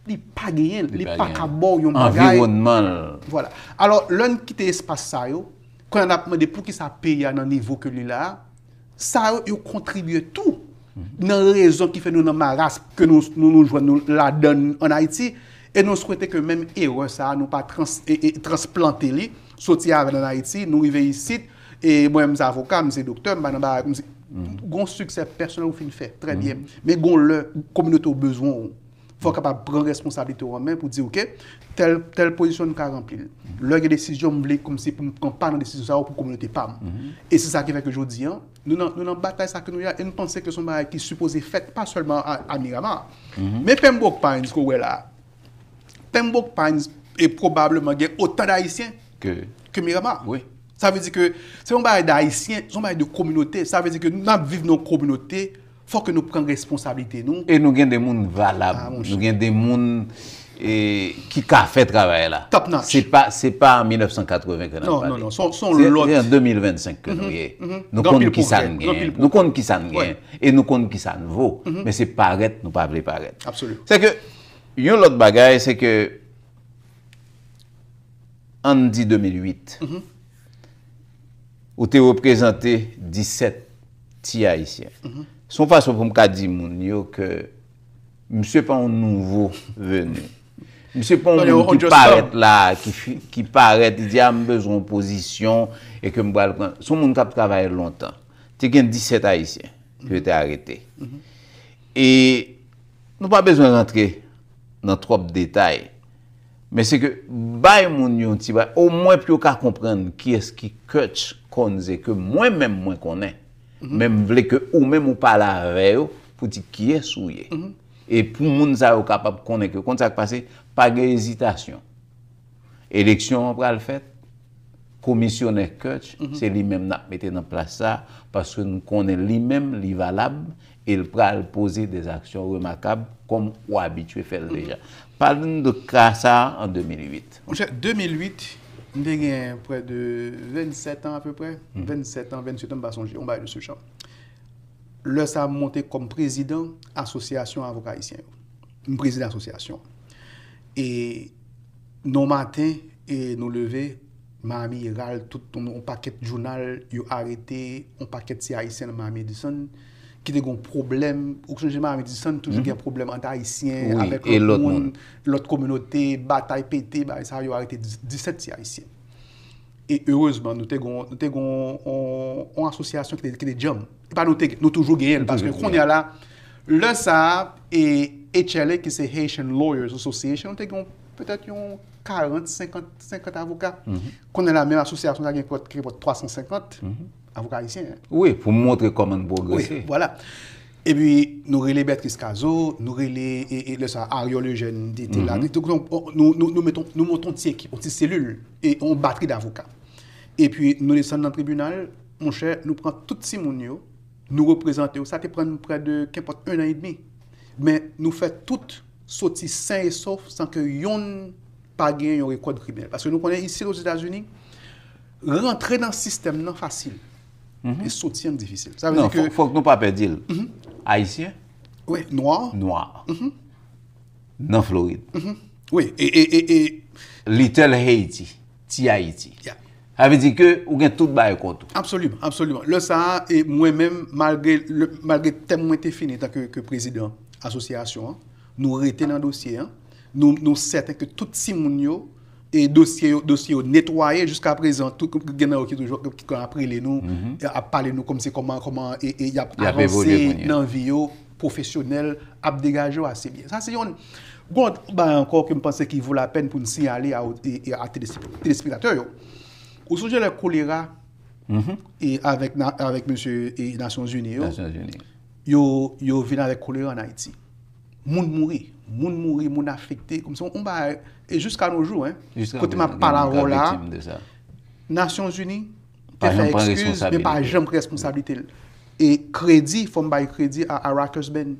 li pa genyen l, li pa ka ba w yon bagay. Anviwònman l. Vwala. Alò, lè n kite espas sa yo, kounye a n ap mande poukisa peyi a nan nivo ke li la a, sa yo, yo kontribye tou nan rezon ki fè nou nan maras ke nou, nou, nou jwenn nou ladan l ann Ayiti, e nou swete ke menm erè sa a nou pa trans, e, e, transplante li, soti avè l ann Ayiti, nou rive isit, e mwen menm se avoka, m se doktè, m pa nan bagay kòmsi, gon siksè pèsonèl ou fin fè, trè byen, men gon lè kominote w bezwen w, fò w kapab pran responsablite w an men pou di, oke, tèl, tèl pozisyon nou ka ranpli l. Lè gen desizyon, m vle kòmsi pou m pran pa nan desizyon sa yo pou kominote pa m. E se sa ki fè ke jodi an, nou nan, nou nan batay sa ke nou ye a, e nou panse ke se yon bagay ki sipoze fèt, pa sèlman a, a Miramar. Men Pembroke Pines ke w wè la a, Pembroke Pines e pwobableman gen otan d Ayisyen ke Miramar. Sa vle di ke se yon bagay d Ayisyen, se yon bagay de kominote. Sa vle di ke n ap viv nan yon kominote, fò ke nou pran responsablite nou. E nou gen de moun valab, nou gen de moun e, ki ka fè travay la. Top notch. Se pa, se pa an mil nèf san katreven ke n ap pale. Non, non, non, se yon lòt. Se an de mil vennsenk ke nou ye. Nou konn kisa n genyen. Nou konn kisa n genyen. E nou konn kisa n vo. Men se parèt, nou pa vle parèt. Absolument. Se ke, yon lòt bagay, se ke, ann di de mil uit, ou te reprezante disèt ti Ayisyen. Se yon fason pou m ka di moun yo ke misye pa yon nouvo veni. Misye pa yon moun ki parèt la, ki, ki parèt, li di, a, m bezwen yon pozisyon e ke m pral pran. Se yon moun k ap travay lontan. Te gen disèt Ayisyen ke yo te arete. E nou pa bezwen rantre nan twòp detay. Men se ke bay moun yon ti bagay, omwen pou yo ka konprann kiyès ki Kutch Conze ke mwen menm mwen konnen. Men m vle ke ou menm ou pale avè yo pou di kiyès ou ye. E pou moun sa yo kapab konnen ke konn sa k pase, pa gen ezitasyon. Eleksyon an pral fèt, komisyonè Kutch, se li menm n ap mete nan plas sa, paske nou konnen li menm, li valab, e l pral poze de aksyon remakab, kòm ou abitye fè l deja. Pale n de ka sa a an de mil uit. Monchè, de mil uit, m te gen prè de vennsèt an apeprè, vennsèt an, vennwit an, m pa sonje, yon bagay de se jan. Lè sa a, m monte kòm prezidan Asosyasyon Avoka Ayisyen yo. M prezidan asosyasyon. E nan maten, e nou leve, Miami Herald, tout yon, yon pakèt jounal, yo arete yon pakèt ti Ayisyen nan Miami Dade, ki te gen yon pwoblèm. Ou sonje Miami Dade toujou gen pwoblèm ant Ayisyen avèk lòt moun, lòt kominote, batay pete, bagay sa, yo arete disèt ti Ayisyen. E erezman, nou te gen, nou te gen yon, yon asosyasyon ki te, ki te djanm. E pa nou te, nou toujou genyen l, paske kounye a la, lè sa a, e H L A, ki se Haitian Lawyers Association, nou te gen petèt yon karant, senkant, senkant avoka. Kounye a la, menm asosyasyon sa gen prèske twa san senkant avoka ayisyen. Wi, pou montre kòman n pwogrese. Wi, vwala. Epi, nou rele Bertrice Cazeau, nou rele, e, e, lè sa, Ariel Eugène, te, te la. Donk, nou, nou, nou, nou met on, nou monte yon ti ekip, yon ti selil, e yon batri d avoka. Epi, nou desann nan tribinal, monchè, nou pran tout timoun yo, nou reprezante yo. Sa te pran nou prè de, kenpòt, en an edmi. Men, nou fè tout soti sen e sof, san ke yonn pa gen yon rekò kriminèl. Paske nou konnen isi Ozetazini, rantre nan sistèm nan fasil. E soti an difisil. Sa vle di ke fòk nou pa pèdi l. Ayisyen? Wi, nwa. Nwa. Nan Florid. Wi, e, e, e, e Little Haiti. si Ayiti. Sa vle di ke ou gen tout bagay kont ou. Absoliman, absoliman. Lè sa a, e mwen menm, malgre, malgre tèm mwen te fini antanke ke prezidan asosyasyon an, nou rete nan dosye an. Nou, nou sèten ke tout timoun yo, e dosye yo, dosye yo netwaye jiska prezan, tout gen nan yo ki toujou ki ap rele nou, ap pale nou kòmsi kòman, kòman e, e y ap avanse nan vi yo pwofesyonèl, ap degaje yo ase byen. Sa se yon, yon bagay ankò ke m panse ki vo lapèn pou n siyale a, e, e a telespektatè yo. Ou sonje lè kolera e avèk, avèk mesye e Nasyonzini yo, yo, yo vin avèk kolera ann Ayiti. Moun mouri, moun mouri, moun afekte, kòmsi yon bagay, e jiska no jou, en, kote m ap pale avè w la, Nasyonzini te fè ekskiz, men pa janm pran responsablite l. E kredi, fò m bay kredi a, a Rikers Benn.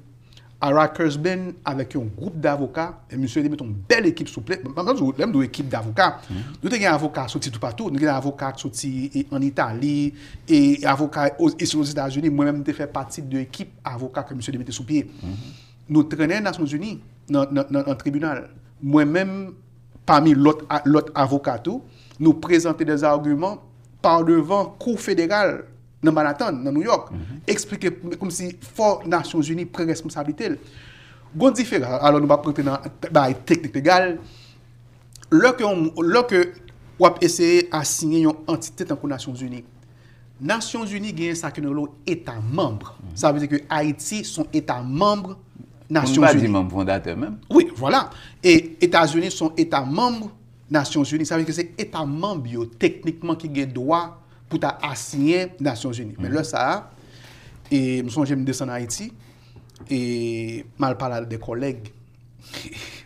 A Rikers Benn avèk yon gwoup davoka, e misye te mete yon bèl ekip sou pye. Lè m di w ekip davoka, nou te gen avoka soti toupatou. Nou te gen avoka k soti ann Itali, e avoka e soti Ozetazini. Mwen menm, m te fè pati de ekip avoka ke misye te mete sou pye. Nou trennen Nasyonzini nan, nan, nan, nan tribinal. Mwen menm, pami lòt, lòt avoka tou, nou prezante dèzagiman pa devan Kou Federal nan Manhattan, nan New York, eksplike kòmsi fò Nasyonzini pran responsablite l. Gon diferans, alò nou p ap rantre nan bagay teknik legal. Lè ke, lè ke w ap eseye asiyen yon antite tankou Nasyonzini, Nasyonzini genyen sa ke nou rele eta manm. Sa vle di ke Ayiti se yon eta manm Nasyonzini. Pou n pa di manm fondatè menm. Wi, vwala. E Etazini se yon eta manm Nasyonzini. Sa vle di ke se eta manm yo, teknikman, ki gen dwa pou ta asiyen Nasyonzini. Men lè sa a, e m sonje m desann Ayiti, e m al pale a de kòlèg.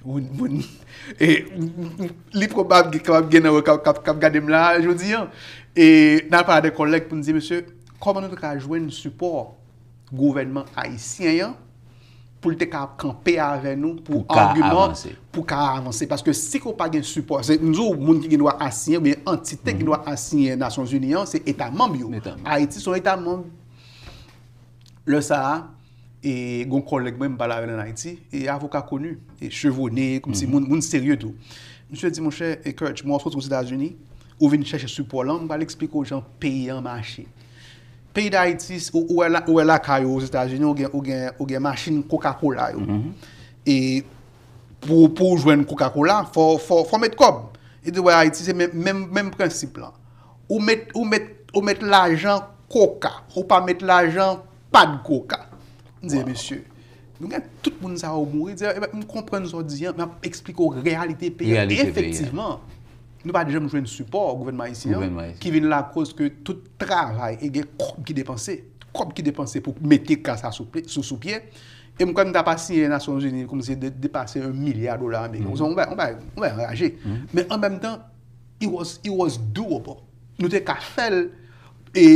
Moun, moun, e, li pwobab gen, kapab gen nan yo k ap, k ap, k ap gade m la jodi a. E n al pale a de kòlèg pou n di, mesye, kòman nou te ka jwenn sipò gouvènman ayisyen an pou l te ka kanpe avè nou pou agiman pou ka avanse. Paske si ke w pa gen sipò, se, m di w, moun ki gen dwa asiyen, oubyen antite ki gen dwa asiyen Nasyonzini an, se eta manm yo. Ayiti se yon eta manm. Lè sa a, e gon kòlèg mwen, m pale avè l ann Ayiti, e avoka koni, e chevone, kòmsi moun, moun serye tou. Misye di, monchè, e Kirch, mwen wè w soti Ozetazini, ou vin chèche sipò lan, m pral eksplike w jan peyi an mache. Peyi Dayiti, ou, ou wè la, ou wè lakay ou Ozetazini, ou gen, ou gen, ou gen machin Coca-Cola yo. E pou, pou w jwenn Coca-Cola, fò, fò, fò w met kòb. E di, wè, Ayiti, se menm, menm, menm prensip lan. Ou met, ou met, ou met lajan koka, ou pa met lajan pa de koka. M di, mesye, nou gen tout moun sa yo mouri. Di, e ben, m konprann sa w di an, men ap eksplike w reyalite peyi a. E efektivman, nou pa t janm jwenn sipò gouvènman ayisyen an, ki vin lakoz ke tout travay e gen kòb ki depanse. Kòb ki depanse pou mete ka sa sou pye, sou, sou pye. E m kwè m t ap asiyen Nasyonzini kòmsi de, depase yon milya dola ameriken. Se yon bagay, yon bagay, yon bagay anraje. Men an menm tan, it was, it was doable. Nou te ka fè l, e,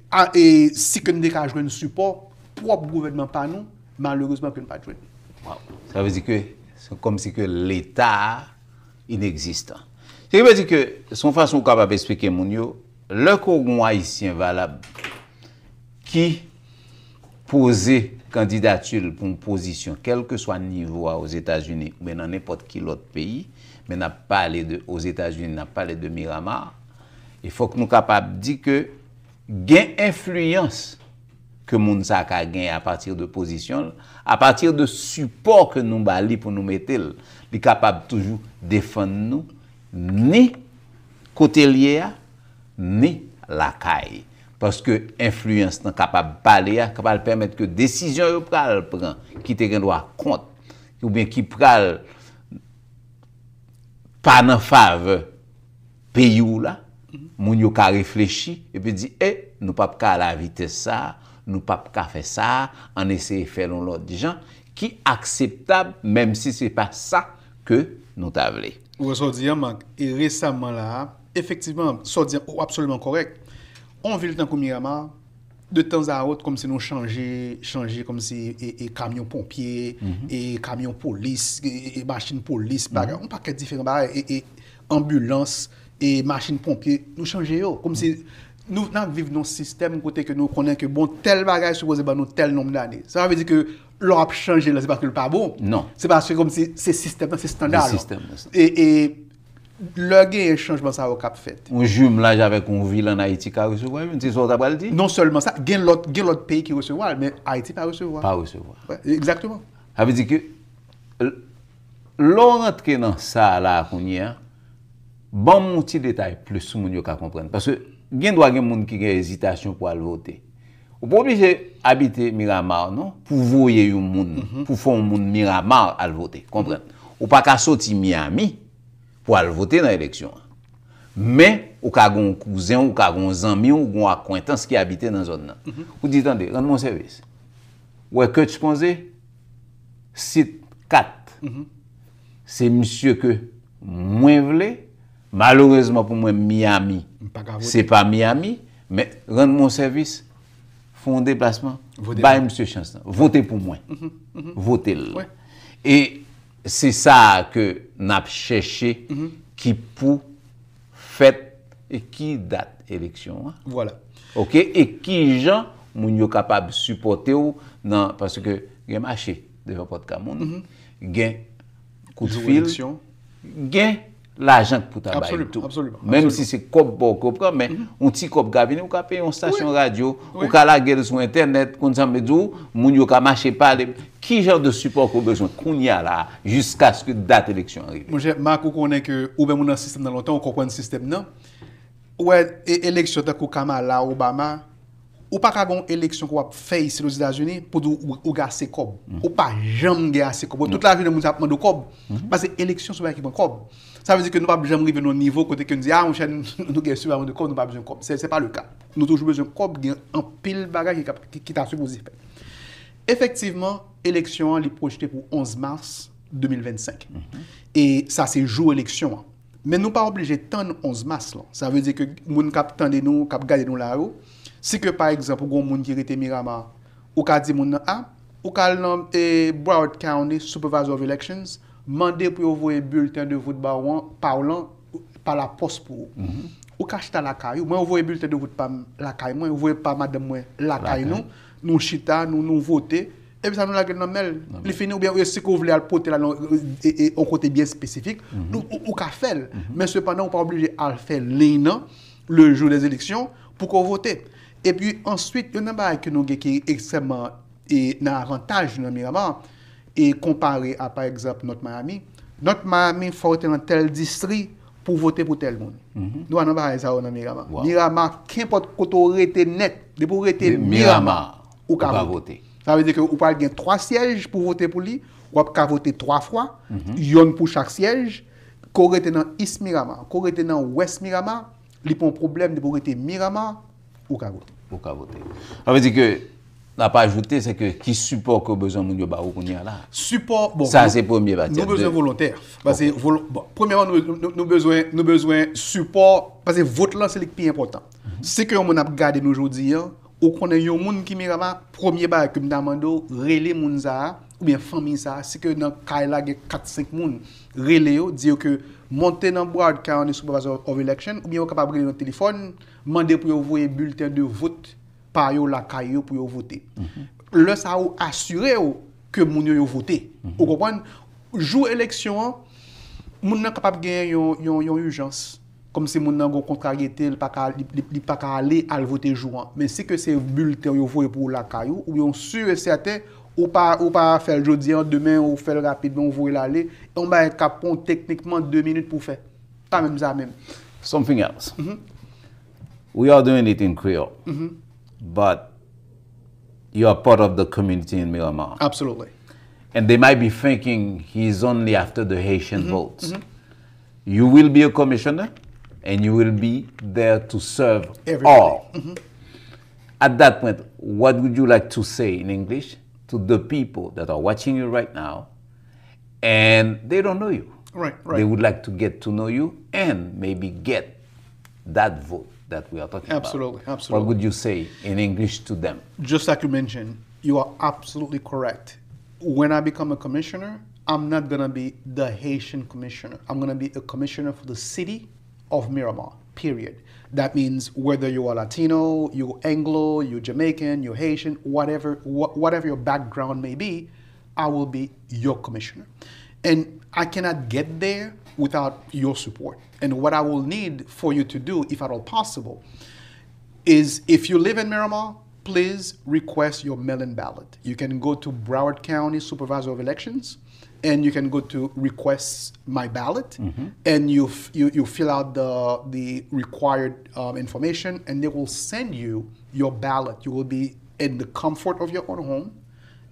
a, e si ke n te ka jwenn sipò pwòp gouvènman pa nou, malerezman ke n pa t jwenn. Sa vle di ke se kòmsi ke Leta a inegzistan. Sa vle di ke se yon fason ou kapab eksplike moun yo, lè ke w gen yon Ayisyen valab ki poze kandidati l pou yon pozisyon, kèlkeswa nivo a Ozetazini oubyen nan nenpòt ki lòt peyi, men n ap pale de Ozetazini, n ap pale de Miramar, e fòk nou kapab di ke gen enfliyans ke moun sa ka genyen apati de pozisyon l, apati de sipò ke nou ba li pou nou mete l, li kapab toujou defann nou, ni kote l ye a, ni lakay. Paske enfliyans nan kapab pale a, kapab pèmèt ke desizyon yo pral pran, ki te gen dwa kont, oubyen ki pral pa nan favè peyi w la, moun yo ka reflechi, epi di, e, nou p ap ka al a vitès sa a, nou p ap ka fè sa a, ann eseye fè l yon lòt jan, ki akseptab, menm si se pa sa ke nou ta vle. Ou wè sa w di an, Marc, e resaman la a, efektivman, sa w di an, ou absoliman kòrèk. On vil tankou Miramar, de tan a wòt, kòmsi nou chanje, chanje, kòmsi, e, e kamyon ponpye, e kamyon polis, e, e machin polis, bagay, yon pakèt diferan bagay, e, e anbilans, e machin ponpye, nou chanje yo. Kòmsi nou, n ap viv nan yon sistèm kote ke nou konnen ke bon, tèl bagay sipoze ban nou tèl nonb dane. Sa pa vle di ke lè w ap chanje l, se paske l pa bon. Non. Se paske kòmsi se sistèm nan, se estanda l. E, e Lè genyen chanjman sa yo k ap fèt. Yon jimelaj avèk yon vil ann Ayiti ka resevwa yo, se sa w ta pral di? Non sèlman sa, gen lòt, gen lòt peyi ki resevwa l, men Ayiti pa resevwa. Pa resevwa. Wè, egzakteman. Sa vle di ke l- lè w rantre nan sa a la a kounye a, ban m yon ti detay plis sou moun yo ka konprann. Paske gen dwa gen moun ki gen ezitasyon pou al vote. Ou pa oblije abite Miramar non, pou voye yon moun, pou fè yon moun Miramar al vote. Konprann? Ou pa ka soti Miami pou al vote nan eleksyon an. Men, ou ka gen yon kouzen, ou ka gen yon zanmi, ou gen yon akwentans ki abite nan zòn nan. Ou di, tande, rann mwen sèvis. Wè Kutch Ponze, sit kat. Se misye ke mwen vle. Malerezman pou mwen, Miami, se pa Miami, men rann mwen yon sèvis, fè yon deplasman, bay misye chans lan. Vote pou mwen. Vote l. E se sa a ke n ap chèche ki pou fèt e ki dat eleksyon an. Vwala. Oke? E ki jan moun yo kapab sipòte w nan, paske gen mache devan pòt kay moun, gen kout fil, gen lajan k pou ta bay tou. Menm si se kòb pa w ke w pran, men yon ti kòb ka vini, ou ka peye yon stasyon radyo, ou ka lage l sou entènèt, konn sa m vle di w, moun yo ka mache pale. Ki jan de sipò ke w bezwen kounye a la, jiskaske dat eleksyon an rive? Monchè, Marc, ou konnen ke ou menm ou nan sistèm nan lontan, ou konprann sistèm nan. Ou wè, e- eleksyon tankou Kamala, Obama, ou pa ka gen yon eleksyon ke w ap fè isit Ozetazini pou di w ou, ou gen ase kòb. Ou pa janm gen ase kòb. Tout lajounen moun sa ap mande w kòb. Paske eleksyon se yon bagay ki pran kòb. Sa vle di ke nou p ap janm rive nan yon nivo kote ke nou di, a, monchè, nou, nou gen sifizan de kòb, nou pa bezwen kòb. Se, se pa le ka. Nou toujou bezwen kòb, gen anpil bagay ki, ki, ki ta sipoze fèt. Efektivman, eleksyon an, li pwojte pou onz mas de mil vennsenk. E sa se jou eleksyon an. Men nou pa oblije tann onz mas lan. Sa vle di ke moun k ap tande nou, k ap gade nou la yo, si ke pa egzanp ou gon moun ki rete Miramar, ou ka di moun nan, a, ou ka al nan e, Broward County Supervisor of Elections, mande pou yo voye bilten de vot ba w an, pa w lan, pa lapòs pou ou. Ou ka chita lakay ou. Mwen, yo voye bilten de vot pa m lakay mwen, yo voye pa madanm mwen lakay nou. Nou chita, nou, nou vote. Epi sa nou lage l nan men l. Li fini, oubyen si ke w vle al pote l nan e, e, yon kote byen espesifik, nou, ou, ou ka fè l. Men sepandan, ou pa oblije al fè liy nan le jou des élections pou ke w vote. Epi answit, youn nan bagay ke nou gen ki ekstrèmman e, nan avantaj nou nan Miramar, e konpare a, pa egzanp, North Miami. North Miami, fò w te nan tèl distri pou vote pou tèl moun. Nou pa nan bagay sa yo nan Miramar. Miramar, kenpòt kote w rete nèt, depi w rete Miramar, ou ka vote. Sa vle di ke ou pral gen twa syèj pou vote pou li, w ap ka vote twa fwa, yonn pou chak syèj. Ke w rete nan East Miramar, ke w rete nan West Miramar, li pa yon pwoblèm, depi w rete Miramar, ou ka vote. Ou ka vote. Sa vle di ke, n ap ajoute, se ke ki sipò ke w bezwen moun yo ba ou kounye a la? Sipò, bon, sa se premye pati. Nou bezwen volontè. Paske, bon, premyèman, nou, nou, nou bezwen, nou bezwen sipò, paske vot lan, se li k pi enpòtan. Si ke yon moun ap gade nou jodi an, ou konnen yon moun ki Miramar, premye bagay ke m ta mande w, rele moun sa a, oubyen fanmi sa a, si ke nan kay la gen kat senk moun, rele yo, di yo ke monte nan Broward County Supervisor of Election, oubyen yo kapab rele nan telefòn, mande pou yo voye bilten de vot pa yo lakay yo pou yo vote. Lè sa a, ou asire w ke moun yo, yo vote. Ou konprann? Jou eleksyon an, moun nan kapab genyen yon, yon, yon ijans. Kòmsi moun nan gon kontraryete, li pa ka, li, li, li pa ka ale al vote jou an. Men si ke se bilten yo voye pou ou lakay ou, ou yon si e sèten, ou pa, ou pa fè l jodi an, demen ou fè l rapidman, ou voye l ale, e yon bagay k ap pran w teknikman de minit pou w fè. Pa menm sa menm. Something else. We are doing it in Creole, but you are part of the community in Miramar. Absolutely. And they might be thinking he's only after the Haitian votes. You will be a commissioner and you will be there to serve all. At that point, what would you like to say in English to the people that are watching you right now and they don't know you? Right, right. They would like to get to know you and maybe get that vote that we are talking about. Absolutely, absolutely. What would you say in English to them? Just like you mentioned, you are absolutely correct. When I become a commissioner, I'm not gonna be the Haitian commissioner. I'm gonna be a commissioner for the city of Miramar, period. That means whether you are Latino, you Anglo, you Jamaican, you Haitian, whatever, wh- whatever your background may be, I will be your commissioner. And I cannot get there without your support. And what I will need for you to do, if at all possible, is if you live in Miramar, please request your mail-in ballot. You can go to Broward County Supervisor of Elections and you can go to request my ballot and you, f- you, you fill out the, the required um, information and they will send you your ballot. You will be in the comfort of your own home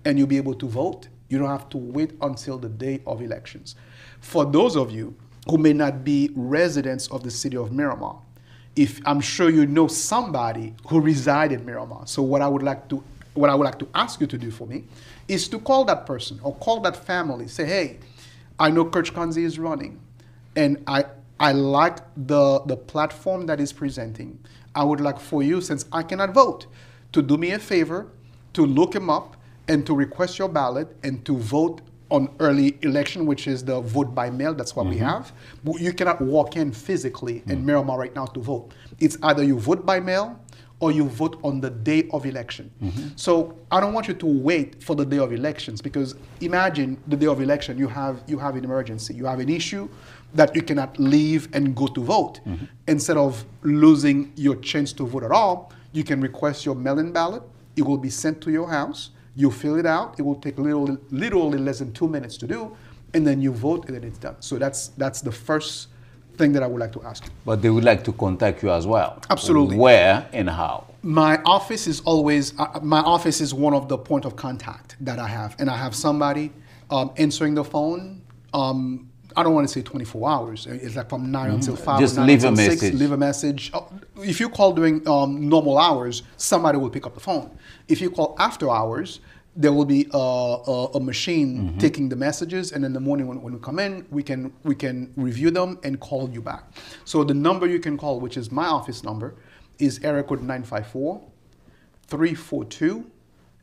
and you'll be able to vote. You don't have to wait until the day of elections. For those of you who may not be residents of the city of Miramar, if I'm sure you know somebody who reside in Miramar. So what I would like to what I would like to ask you to do for me is to call that person or call that family. Say, hey, I know Kirch Kanzi is running, and I I like the the platform that is presenting. I would like for you, since I cannot vote, to do me a favor to look him up and to request your ballot and to vote on early election, which is the vote by mail. That's what we have. But you cannot walk in physically in Miramar right now to vote. It's either you vote by mail or you vote on the day of election. So I don't want you to wait for the day of elections because imagine the day of election, you have you have an emergency, you have an issue that you cannot leave and go to vote. Instead of losing your chance to vote at all, you can request your mail-in ballot. It will be sent to your house. You fill it out. It will take literally, literally less than two minutes to do, and then you vote, and then it's done. So that's that's the first thing that I would like to ask you. But they would like to contact you as well. Absolutely. Where and how? My office is always uh, my office is one of the point of contact that I have, and I have somebody um, answering the phone. Um, I don't want to say twenty-four hours. It's like from nine until five. Just Or nine leave a until message. Leave a message. Uh, If you call during um, normal hours, somebody will pick up the phone. If you call after hours, there will be a, a, a machine taking the messages, and in the morning when, when we come in, we can we can review them and call you back. So the number you can call, which is my office number, is area code nine five four, three four two,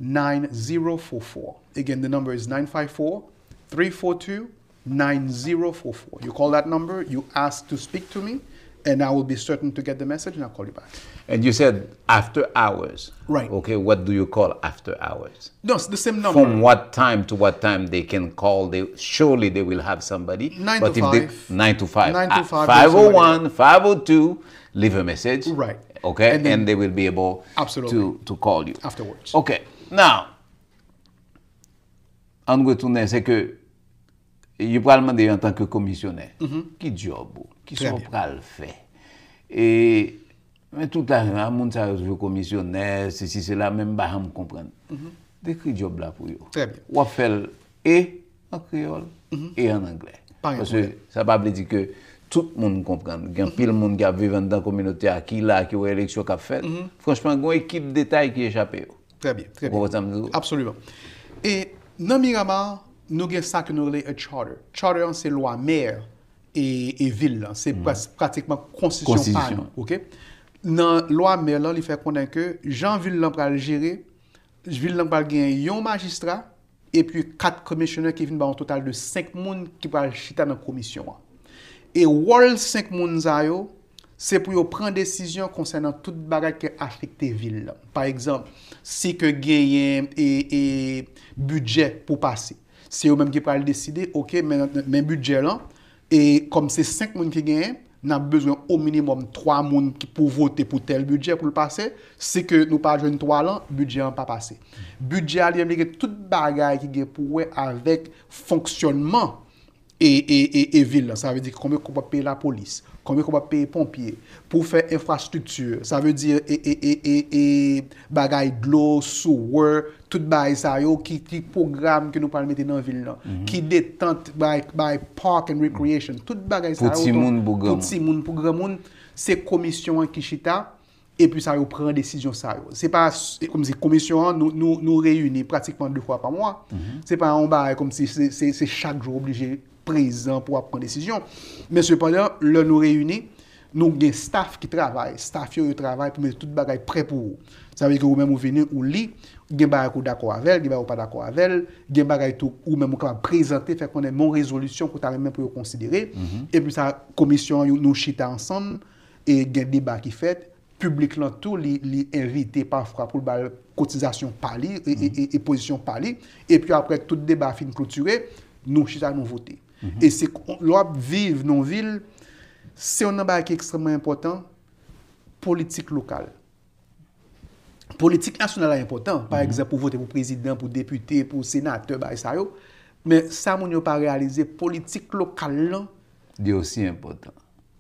nine zero four four. Again, the number is nine five four, three four two, nine zero four four. You call that number, you ask to speak to me, and I will be certain to get the message and I'll call you back. And you said after hours. Right. Okay, what do you call after hours? No, it's the same number. From what time to what time they can call? They surely they will have somebody. Nine But to if they- five. Nine to five. Nine to Ah, five, there's somebody five oh one, five oh two, leave a message. Right. Okay, And then- and they will be able Absolutely. to to call you Afterwards. Okay, now ann retounen, se ke yo pral mande yo antanke komisyonè, ki djòb ou, ki sa Très w bien. Pral fè. E men tout la, a moun sa yo toujou komisyonè, sesi sela, men m pa janm konprann. Dekri djòb la pou yo. Très bien. W ap fè l e an kreyòl e an anglè. Pa gen Paske pwoblèm. Sa pa vle di ke tout moun konprann. Gen anpil moun ki ap viv anndan kominote a, ki la, ki wè eleksyon k ap fèt. Franchman, gen yon ekip detay ki echape yo. Très bien, très Ou konprann bien. sa m di w? Absolument. E nan Miramar, nou gen sa ke nou rele a charter. Charter an se lwa mè e, e vil lan. Se pra- pratikman konstitisyon pa Konstitisyon. Nou. Ok? Nan lwa mè lan, li fè konnen ke jan vil lan pral jere, vil lan pral gen yon majistra epi kat komisyonè ki vin ba yon total de senk moun ki pral chita nan komisyon an. E wòl senk moun sa yo, se pou yo pran desizyon konsènan tout bagay ki afekte vil lan. Pa egzanp, si ke genyen e, e bidjè pou pase, se yo menm ki pral deside, ok, men, men bidjè lan, e kòm se senk moun ki genyen, n ap bezwen o minimòm twa moun ki pou vote pou tèl bidjè pou l pase. Si ke nou pa jwenn twa lan, bidjè an pa pase. Bidjè a li menm li gen tout bagay ki gen pou wè avèk fonksyònman e, e, e, e vil lan. Sa vle di konbyen kòb w ap peye lapolis, konbyen kòb w ap peye ponpye, pou fè enfrastrikti. Sa vle di e, e, e, e, e bagay dlo, sewer, tout bagay sa yo, ki, ki pwogram ke nou pral mete nan vil lan, ki detant, bay, bay park and recreation, tout bagay sa Pou yo. timoun, Donk, pou granmoun. Pou timoun, pou granmoun, se komisyon an ki chita, epi sa yo pran desizyon sa yo. Se pa, se kòmsi komisyon an, nou, nou, nou reyini pratikman de fwa pa mwa. Se pa yon bagay kòmsi se, se, se chak jou oblije prezan pou w ap pran desizyon. Men sepandan, lè nou reyini, nou gen staff ki travay. Staff yo, yo travay pou mete tout bagay prè pou ou. Sa vle di ke ou menm ou vini, ou li, gen bagay ke w dakò avè l, gen bagay ou pa dakò avè l, gen bagay tou ou menm ou kapab prezante, fè konnen men yon rezolisyon ke w ta renmen pou yo konsidere. Epi sa, komisyon an, yo, nou chita ansanm, e gen deba ki fèt, piblik lan tou, li, li envite pafwa pou l ba l kotizasyon pa li, e, e, e, e pozisyon pa li. Epi apre tout deba fin klotire, Nou chita, nou vote. E se lè w ap viv nan yon vil, se yon nan bagay ki ekstrèmman enpòtan, politik lokal. Politik nasyonal la enpòtan. Pa egzanp, pou vote pou prezidan, pou depite, pou senatè, bagay sa yo. Men sa moun yo pa reyalize, politik lokal lan, Li osi enpòtan.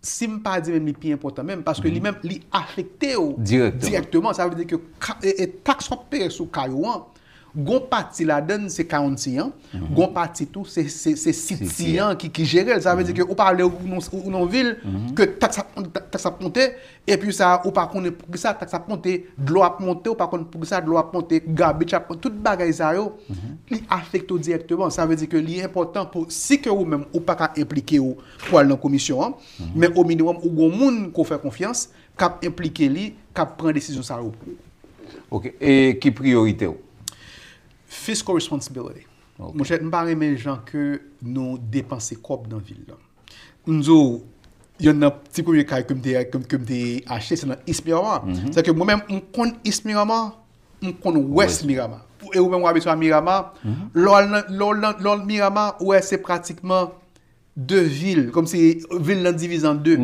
Si m pa di menm li pi enpòtan menm, paske li menm, li afekte w Dirèkteman. Direkteman. Sa vle di ke ka- e, e taks w ap peye sou kay ou an, gon pati ladann se county an, gon pati tou se, se, se city an ki, ki jere l. Sa vle di ke ou pa ale ou nan, ou nan vil, ke taks ap, taks ap monte, epi sa, ou pa konnen poukisa taks ap monte, dlo ap monte, ou pa konn poukisa dlo ap monte, garbage ap monte, tout bagay sa yo, li afekte w direkteman. Sa vle di ke li enpòtan pou, si ke ou menm ou pa ka enplike w pou al nan komisyon an, men o minimòm ou gon moun ke w fè konfyans, k ap enplike li, k ap pran desizyon sa yo pou ou. Ok, e ki priyorite w? Fiscal responsibility. Monchè, m pa renmen jan ke nou depanse kòb nan vil lan. M di w, yonn nan ti premye kay ke m te, ke m, ke m te achte, se nan East Miramar. Sèke mwen menm, m konn East Miramar, m konn West Miramar. E ou menm w abitye a Miramar, lè w al nan, lè w al nan, lè w al Miramar, ou wè se pratikman de vil, kòmsi vil lan divize an de.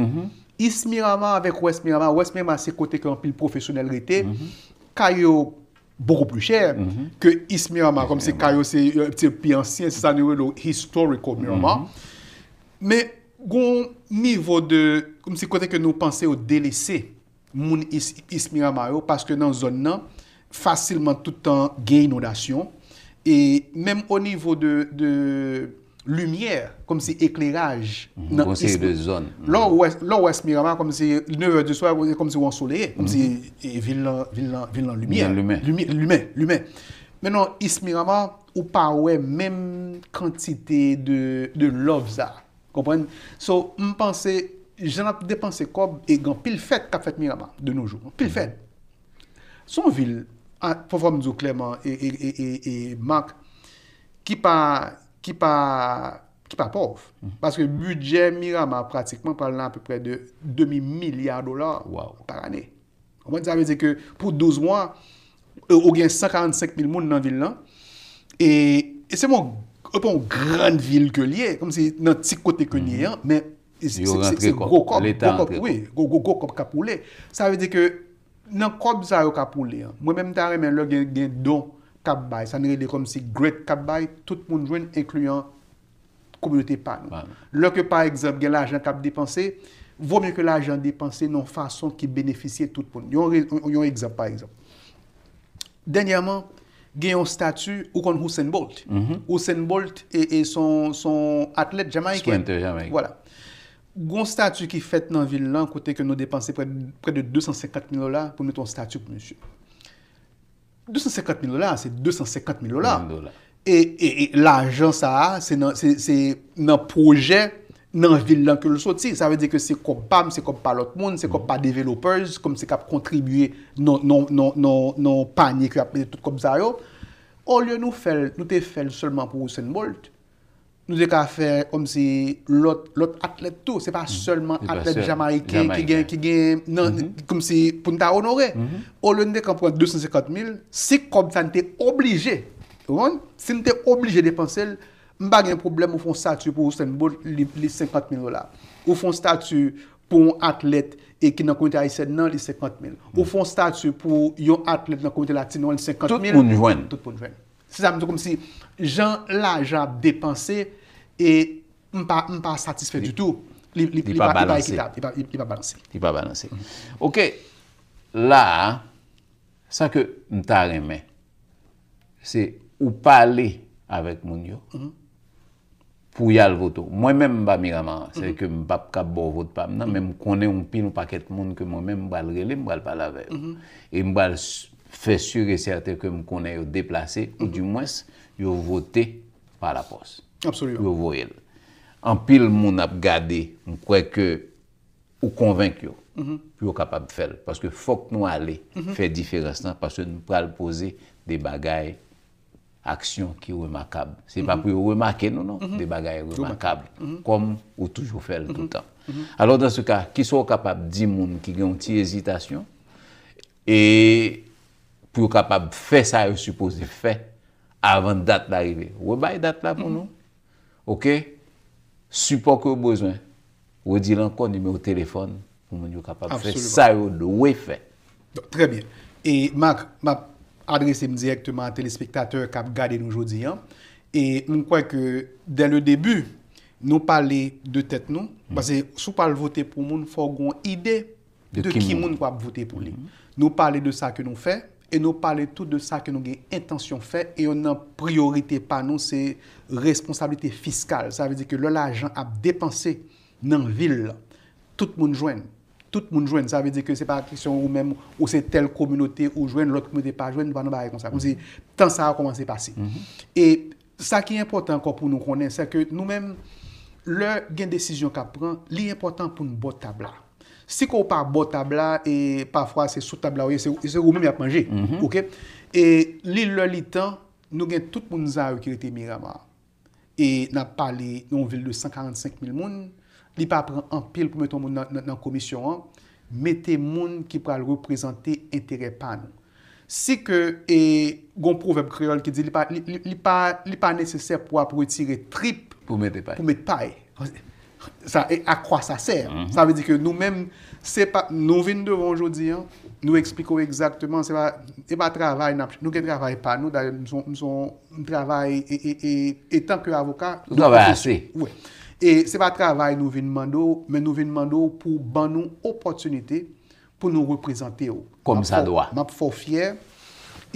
East Miramar avèk West Miramar. West Miramar se kote ke anpil pwofesyonèl rete. Kay yo beaucoup plus cher ke East Miramar, kòmsi kay yo se, euh, se pi ansyen, se sa nou rele historical Miramar. Men gon nivo de, kòmsi kote ke nou panse yo delese moun East, East Miramar yo, paske nan zòn nan, fasilman tout tan gen inondasyon. E menm o nivo de, de limyè, kòmsi ekleraj nan Gon seri East de zòn. Lè w West, lè w West Miramar, kòmsi nèf è di swa, kòmsi w ansoleye, kòmsi e, vil lan, vil lan, vil lan limyè. Nan limen. Limyè, limen, limen. Men nan East Miramar, ou pa wè menm kantite de, de love sa. Konprann? So, m panse, jan n ap depanse kòb, e gen anpil fèt k ap fèt Miramar, de nos jours. Anpil fèt. Se yon vil, a, fò, fò m di w klèman, e, e, e, e, e Marc, ki pa, ki pa, ki pa pòv. Paske bidjè Miramar pratikman pral nan apeprè de demi milya dola Wow. par ane. Konprann? Sa vle di ke pou douz mwa, e, ou gen san karannsenk mil moun nan vil lan. E, e se yon, e pa yon grann vil ke l ye, kòmsi nan ti kote ke l ye an, men se, Yo se, se, rantre se kòb. Gwo kòb, Leta gwo kòb, rantre wi, gwo, gwo, gwo kòb k ap woule. Sa vle di ke nan kòb sa yo k ap woule an, mwen menm m ta renmen lè gen, gen don k ap bay, sa n rele kòmsi grant k ap bay, tout moun jwenn, enkliyan kominote pa nou. Pa nou. Lè ke, pa egzanp, gen lajan k ap depanse, vo mye ke lajan depanse nan yon fason ki benefisye tout moun. Yon re-, yon, yon egzanp, pa egzanp. Dènyèman, gen yon stati, ou konn Usain Bolt. Usain Bolt e, e son, son atlèt jamayiken. Sprinter jamayiken. Vwala. Gon stati ki fèt nan vil lan, kote ke nou depanse prè, prè de de san senkant mil dola pou nou mete yon stati pou misye. De san senkant mil dola, se de san senkant mil dola. Mil dola. E, e, e lajan sa a, se nan, se, se nan pwojè nan vil lan ke l soti. Sa vle di ke se kòb pa m, se kòb pa lòt moun, se kòb pa developers, kòmsi k ap kontribye nan, nan, nan, nan, nan panye ke y ap mete tout kòb sa yo. Olye nou fè l, nou te fè l sèlman pou Usain Bolt, nou te ka fè kòmsi lòt, lòt atlèt tou. Se pa sèlman Se pa atlèt sèl jamayiken ki Jamayiken. gen, ki gen nan, kòmsi pou n ta onore. Olye nou te ka pran de san senkant mil, si kòb sa n te oblije, ou konprann? Si n te oblije depanse l, m pa gen pwoblèm ou fè yon stati pou Usain Bolt, li, li senkant mil dola. Ou fè yon stati pou yon atlèt e ki nan kominote ayisyèn nan, li senkant mil. Ou fè yon stati pou yon atlèt nan kominote latino an, li senkant mil. Tout moun jwenn. Tout moun jwenn. Se sa m di w, kòmsi jan lajan ap depanse, e m pa, m pa satisfè ditou. Li, li, li li pa pa, li pa balanse. Ekitab, li pa, li pa balanse. Li pa balanse. Ok, la a, sa ke m ta renmen, se ou pale avèk moun yo pou y al vote w. Mwen menm m pa Miramar, se ke m p ap kab ba w vot pa m nan, men m konnen yon pil yon pakèt moun ke mwen menm m pral rele, m pral pale avè yo. E m pral s- fè sûr et certain ke m konnen yo deplase, ou dimwens yo vote pa lapòs. Absolument. Yo voye l. Anpil moun ap gade, m kwè ke ou konvenk yo pou yo kapab fè l. Paske fòk nou ale fè diferans lan, paske nou pral poze de bagay, aksyon ki remakab. Se pa pou yo remake nou, non, de bagay remakab, kòm ou toujou fè l toutan. Alò, dans ce cas, kisa w kapab di moun ki gen yon ti ezitasyon, e pou yo kapab fè sa yo sipoze fè avan dat la rive? Rebay dat la pou nou. Oke? Sipò ke yo bezwen. Redi l ankò, nimewo telefòn pou moun yo kapab fè sa yo dwe fè. Trè byen. E Marc, m ap adrese m dirèkteman a telespektatè k ap gade nou jodi a. E m kwè ke dè le debi, nou pale de tèt nou. Paske si w pral vote pou moun, fò w gen yon ide de ki moun w ap vote pou li. Nou pale de sa ke nou fè, e nou pale tou de sa ke nou gen entansyon fè, e yonn nan priyorite pa nou, se responsablite fiskal. Sa vle di ke lè lajan ap depanse nan vil la, tout moun jwenn. Tout moun jwenn. Sa vle di ke se pa kesyon ou menm, ou se tèl kominote ou jwenn, lòt kominote pa jwenn, nou pa nan bagay konsa. Kòmsi tan sa a kòmanse pase. E sa ki enpòtan ankò pou nou konnen, se ke nou menm, lè gen desizyon k ap pran, li enpòtan pou n bò tab la. Si ke w pa bò tab la, e pafwa se sou tab la w ye, se, se ou menm y ap manje. Oke? E li lè li tan, nou gen tout moun sa yo ki rete Miramar. E n ap pale nan yon vil de san karannsenk mil moun, li pa pran anpil pou mete yon moun nan, nan, nan komisyon an, mete moun ki pral reprezante enterè pa nou. Si ke, e, gon pwovèb kreyòl ki di li pa, li, li, li pa, li pa nesesè pou ap retire trip Pou mete pay. pou met pay. Sa, e, à quoi ça sert? Sa vle di ke nou menm, se pa, nou vin devan w jodi a, nou eksplike w egzakteman, se pa, e pa travay n ap, nou gen travay pa nou, dayè, m son, m son, m travay, e, e, e, etan ke avoka, Ou travay ase. Wi. E se pa travay nou vin mande w, men nou vin mande w pou w ban nou opòtinite pou nou reprezante w. Kòm sa dwa. M ap fè w fyè,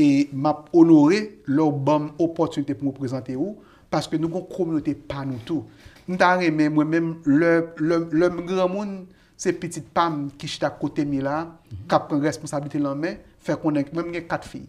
e m ap onore lè w ban m opòtinite pou m reprezante w, paske nou gon kominote pa nou tou. M ta renmen, mwen menm, lè, lè, lè m granmoun, se pitit pa m ki chita kote m ye la, k ap pran responsablite l an men, fè konnen, mwen m gen kat fi.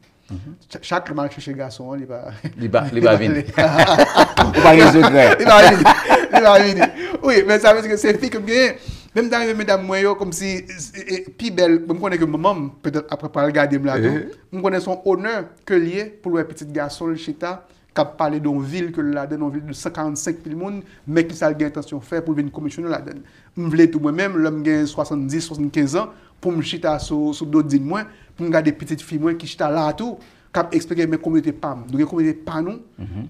Cha-, chak lè m al chèche gason an, li pa... Li pa, li pa vini. Ou pa gen sekrè. Li pa vini. Li pa vini. Wi, men sa vle di ke se fi ke m genyen. Men m ta renmen medam mwen yo, kòmsi, e, e, pi bèl, bon, m konnen ke manman m, petèt apre pral gade m la tou, m konnen se yon onè ke l ye pou l wè pitit gason l chita, k ap pale de yon vil ke l ladan, yon vil de san karannsenk mil moun, men kisa l gen entansyon fè pou l vin komisyone ladan. M vle tou mwen menm, lè m gen swasanndis, swasannkenz an, pou m chita sou, sou dodin mwen, pou m gade pitit fi mwen ki chita la a tou, k ap eksplike men kominote pa m. Nou gen kominote pa nou,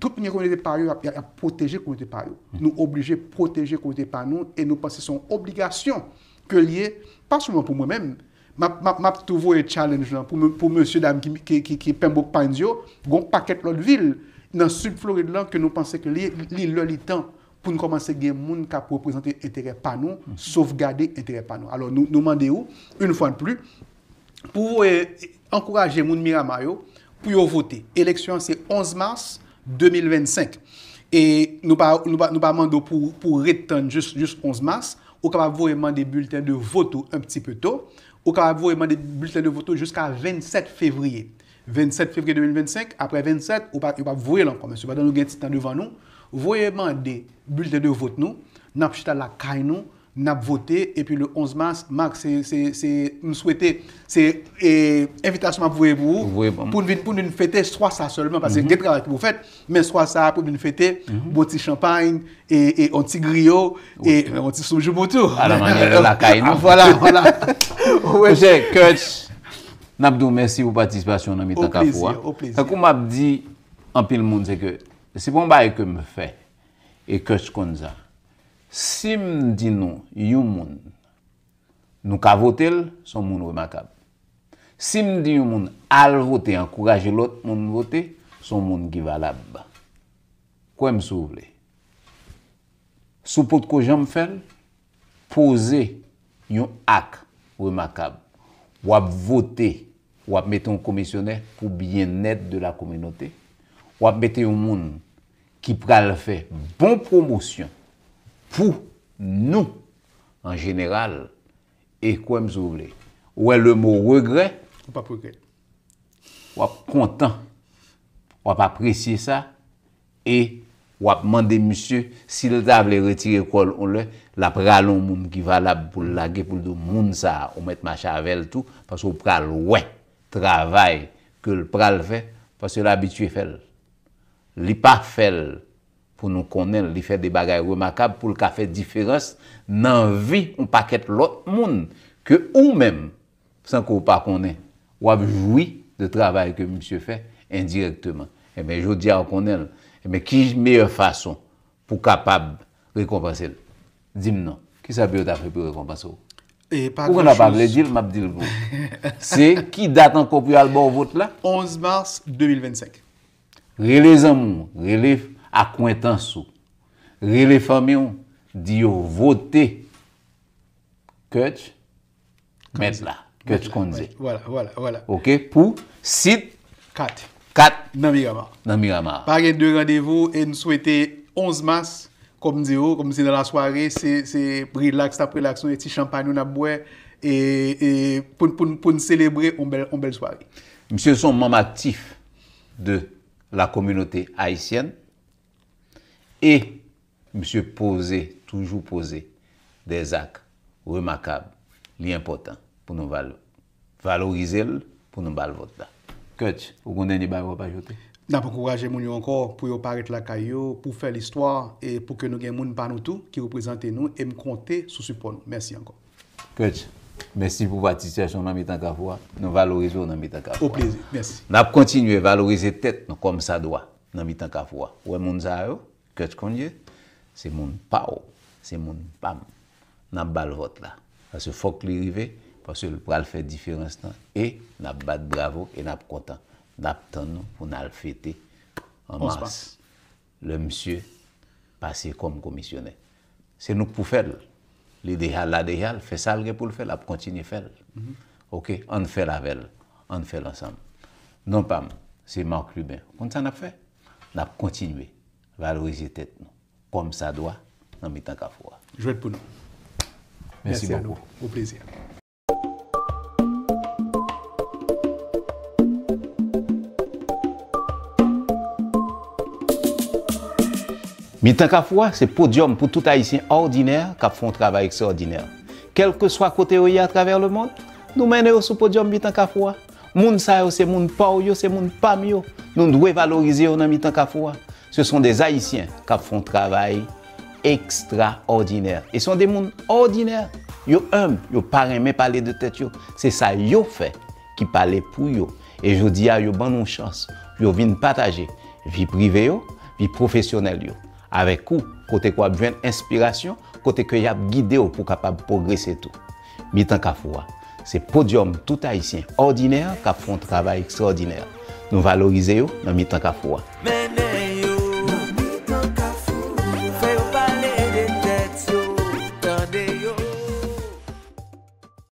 tout moun gen kominote pa yo, y ap, y ap pwoteje kominote pa yo. Nou oblije pwoteje kominote pa nou e nou panse se yon obligasyon ke l ye, pa sèlman pou mwen menm, M ap, m ap, m ap tou voye challenge lan pou, pou mesye dam ki, ki, ki, ki Pembroke Pines yo, gon pakèt lòt vil nan sid Florid lan ke nou panse ke li, li lè li tan pou n kòmanse gen moun k ap reprezante enterè pa nou, sovgade enterè pa nou. Alò, nou, nou mande w, une fois de plus, pou w voye ankouraje moun Miramar yo pou yo vote. Eleksyon an se onz mas de mil vennsenk. E nou pa, nou pa, nou pa mande w pou, pou ret tann jis, jis onz mas. Ou kapab voye mande bilten de vot ou un petit peu tôt. Ou kapab voye mande bilten de vot ou jiska vennsèt fevriye. Vennsèt fevriye de mil vennsenk, apre vennsèt, ou pa, yo p ap voye l ankò. Men sepandan, nou gen ti tan devan nou. Voye mande bilten de vot nou. N ap chita lakay nou, n ap vote, epi le onz mas, Marc, se, se, se, m swete, se, e, envitasyon m ap voye pou ou, pou n vin, pou n vin fete swa sa sèlman, paske gen travay ki pou fèt, men swa sa a pou n vin fete, bon ti chanpay, e, e, yon ti griyo, e, yon ti soup joumou tou. A la manyè de lakay nou. Vwala, vwala. Monchè Kertch, n ap di w mèsi pou patisipasyon w nan mitan kafou a. Tankou m ap di anpil moun, se ke se pa yon bagay ke m fè, e Kertch konn sa. Si m di nou yon moun nou ka vote l, se yon moun remakab. Si m di yon moun al vote, ankouraje lòt moun vote, se yon moun ki valab. Kwè m si w vle. Si w potko janm fè l, poze yon ak remakab. W ap vote, w ap mete yon komisyonè pou byennèt de la kominote. W ap mete yon moun ki pral fè bon pwomosyon pou nou an jeneral. E kwè m si w vle, ou wè le mo regrè, Ou p ap regrèt. W ap kontan, w ap apresye sa, e w ap mande misye si l ta vle retire kò l yon lè, l ap rale yon moun ki valab pou l lage, pou l di w moun sa a, ou mèt mache avè l tou, paske w pral wè travay ke l pral fè, paske l abitye fè l. Li pa fè l pou nou konnen l, li fè de bagay remakab pou l ka fè diferans nan vi yon pakèt lòt moun ke ou menm, san ke w pa konnen, w ap jwi de travay ke misye fè endirèkteman. Enben, jodi a w konnen l. Enben, ki meyè fason pou kapab rekonpanse l? Di m non. Kisa pou yo ta fè pou yo rekonpanse w? Ou konn pa vle di l, m ap di l pou ou. Se ki dat ankò pou yo al ba w vòt la? Onz mas de mil vennsenk. Rele zanmi w, rele akwentans ou, rele fanmi w, di yo vote Kutch, mèt la, Kutch Konze. Vwala, vwala, vwala. Oke, pou sit kat. Kat nan Miramar. Nan Miramar. Pa gen de randevou e n swete onz mas, kòm m di w, kòm se nan lasware, se, se rilaks, n ap rilaks, nou, e ti chanpay nou n ap bwè, e, e pou, pou, pou n selebre yon bèl, yon bèl sware. Misye se yon manm aktif de la communauté haïtienne e misye poze, toujou poze dèzak remakab. Li enpòtan pou nou val-, valorize l, pou nou ba l vòt la. Kutch, ou gon dènye bagay w ap ajoute? N ap ankouraje moun yo ankò pou yo parèt lakay yo, pou fè listwa e pou ke nou gen moun pa nou tou ki reprezante nou e m konte sou sipò nou. Mèsi ankò. Kutch, mèsi pou patisipasyon w nan Mitan Kafou a. Nou valorize w nan Mitan Kafou a. Au plaisir. Mèsi. N ap kontinye valorize tèt nou kòm sa dwa nan Mitan Kafou a. Ou wè moun sa yo? Kutch Konye, se moun pa w, se moun pa m. N ap ba l vòt la. Paske fòk li rive, paske l pral fè diferans lan. E n ap bat bravo e n ap kontan. N ap tann nou pou n al fete an mas. Lè misye pase kòm komisyonè. Se nou k pou fè l. Li deja la deja, l fè sa l gen pou l fè, l ap kontinye fè l. Oke, ann fè l avè l, ann fè l ansanm. Non pa m, se Marc Lubin. Ou konn sa n ap fè? N ap kontinye valorize tèt nou, kòm sa dwa, nan Mitan Kafou a. Jwèt pou nou. Mèsi bokou. Au plaisir. Mitan Kafou a se podyòm pou tout Ayisyen òdinè k ap fè yon travay ekstraòdinè. Kèlkeswa kote yo ye atravè lemonn, nou mennen yo sou podyòm Mitan Kafou a. Moun sa yo se moun pa w yo, se moun pa m yo. Nou dwe valorize yo nan Mitan Kafou a. Ce sont des Haïtiens k ap fè yon travay ekstraòdinè. E se yon de moun òdinè. Yo enb, yo pa renmen pale de tèt yo. Se sa yo fè ki pale pou yo. E jodi a, yo ban nou chans pou yo vin pataje vi prive yo, vi pwofesyonèl yo avèk ou, kote ke w ap jwenn enspirasyon, kote ke y ap gide w pou w kapab pwogrese tou. Mitan Kafou a, se podyòm tout Ayisyen òdinè k ap fè yon travay ekstraòdinè. Nou valorize yo nan Mitan Kafou a.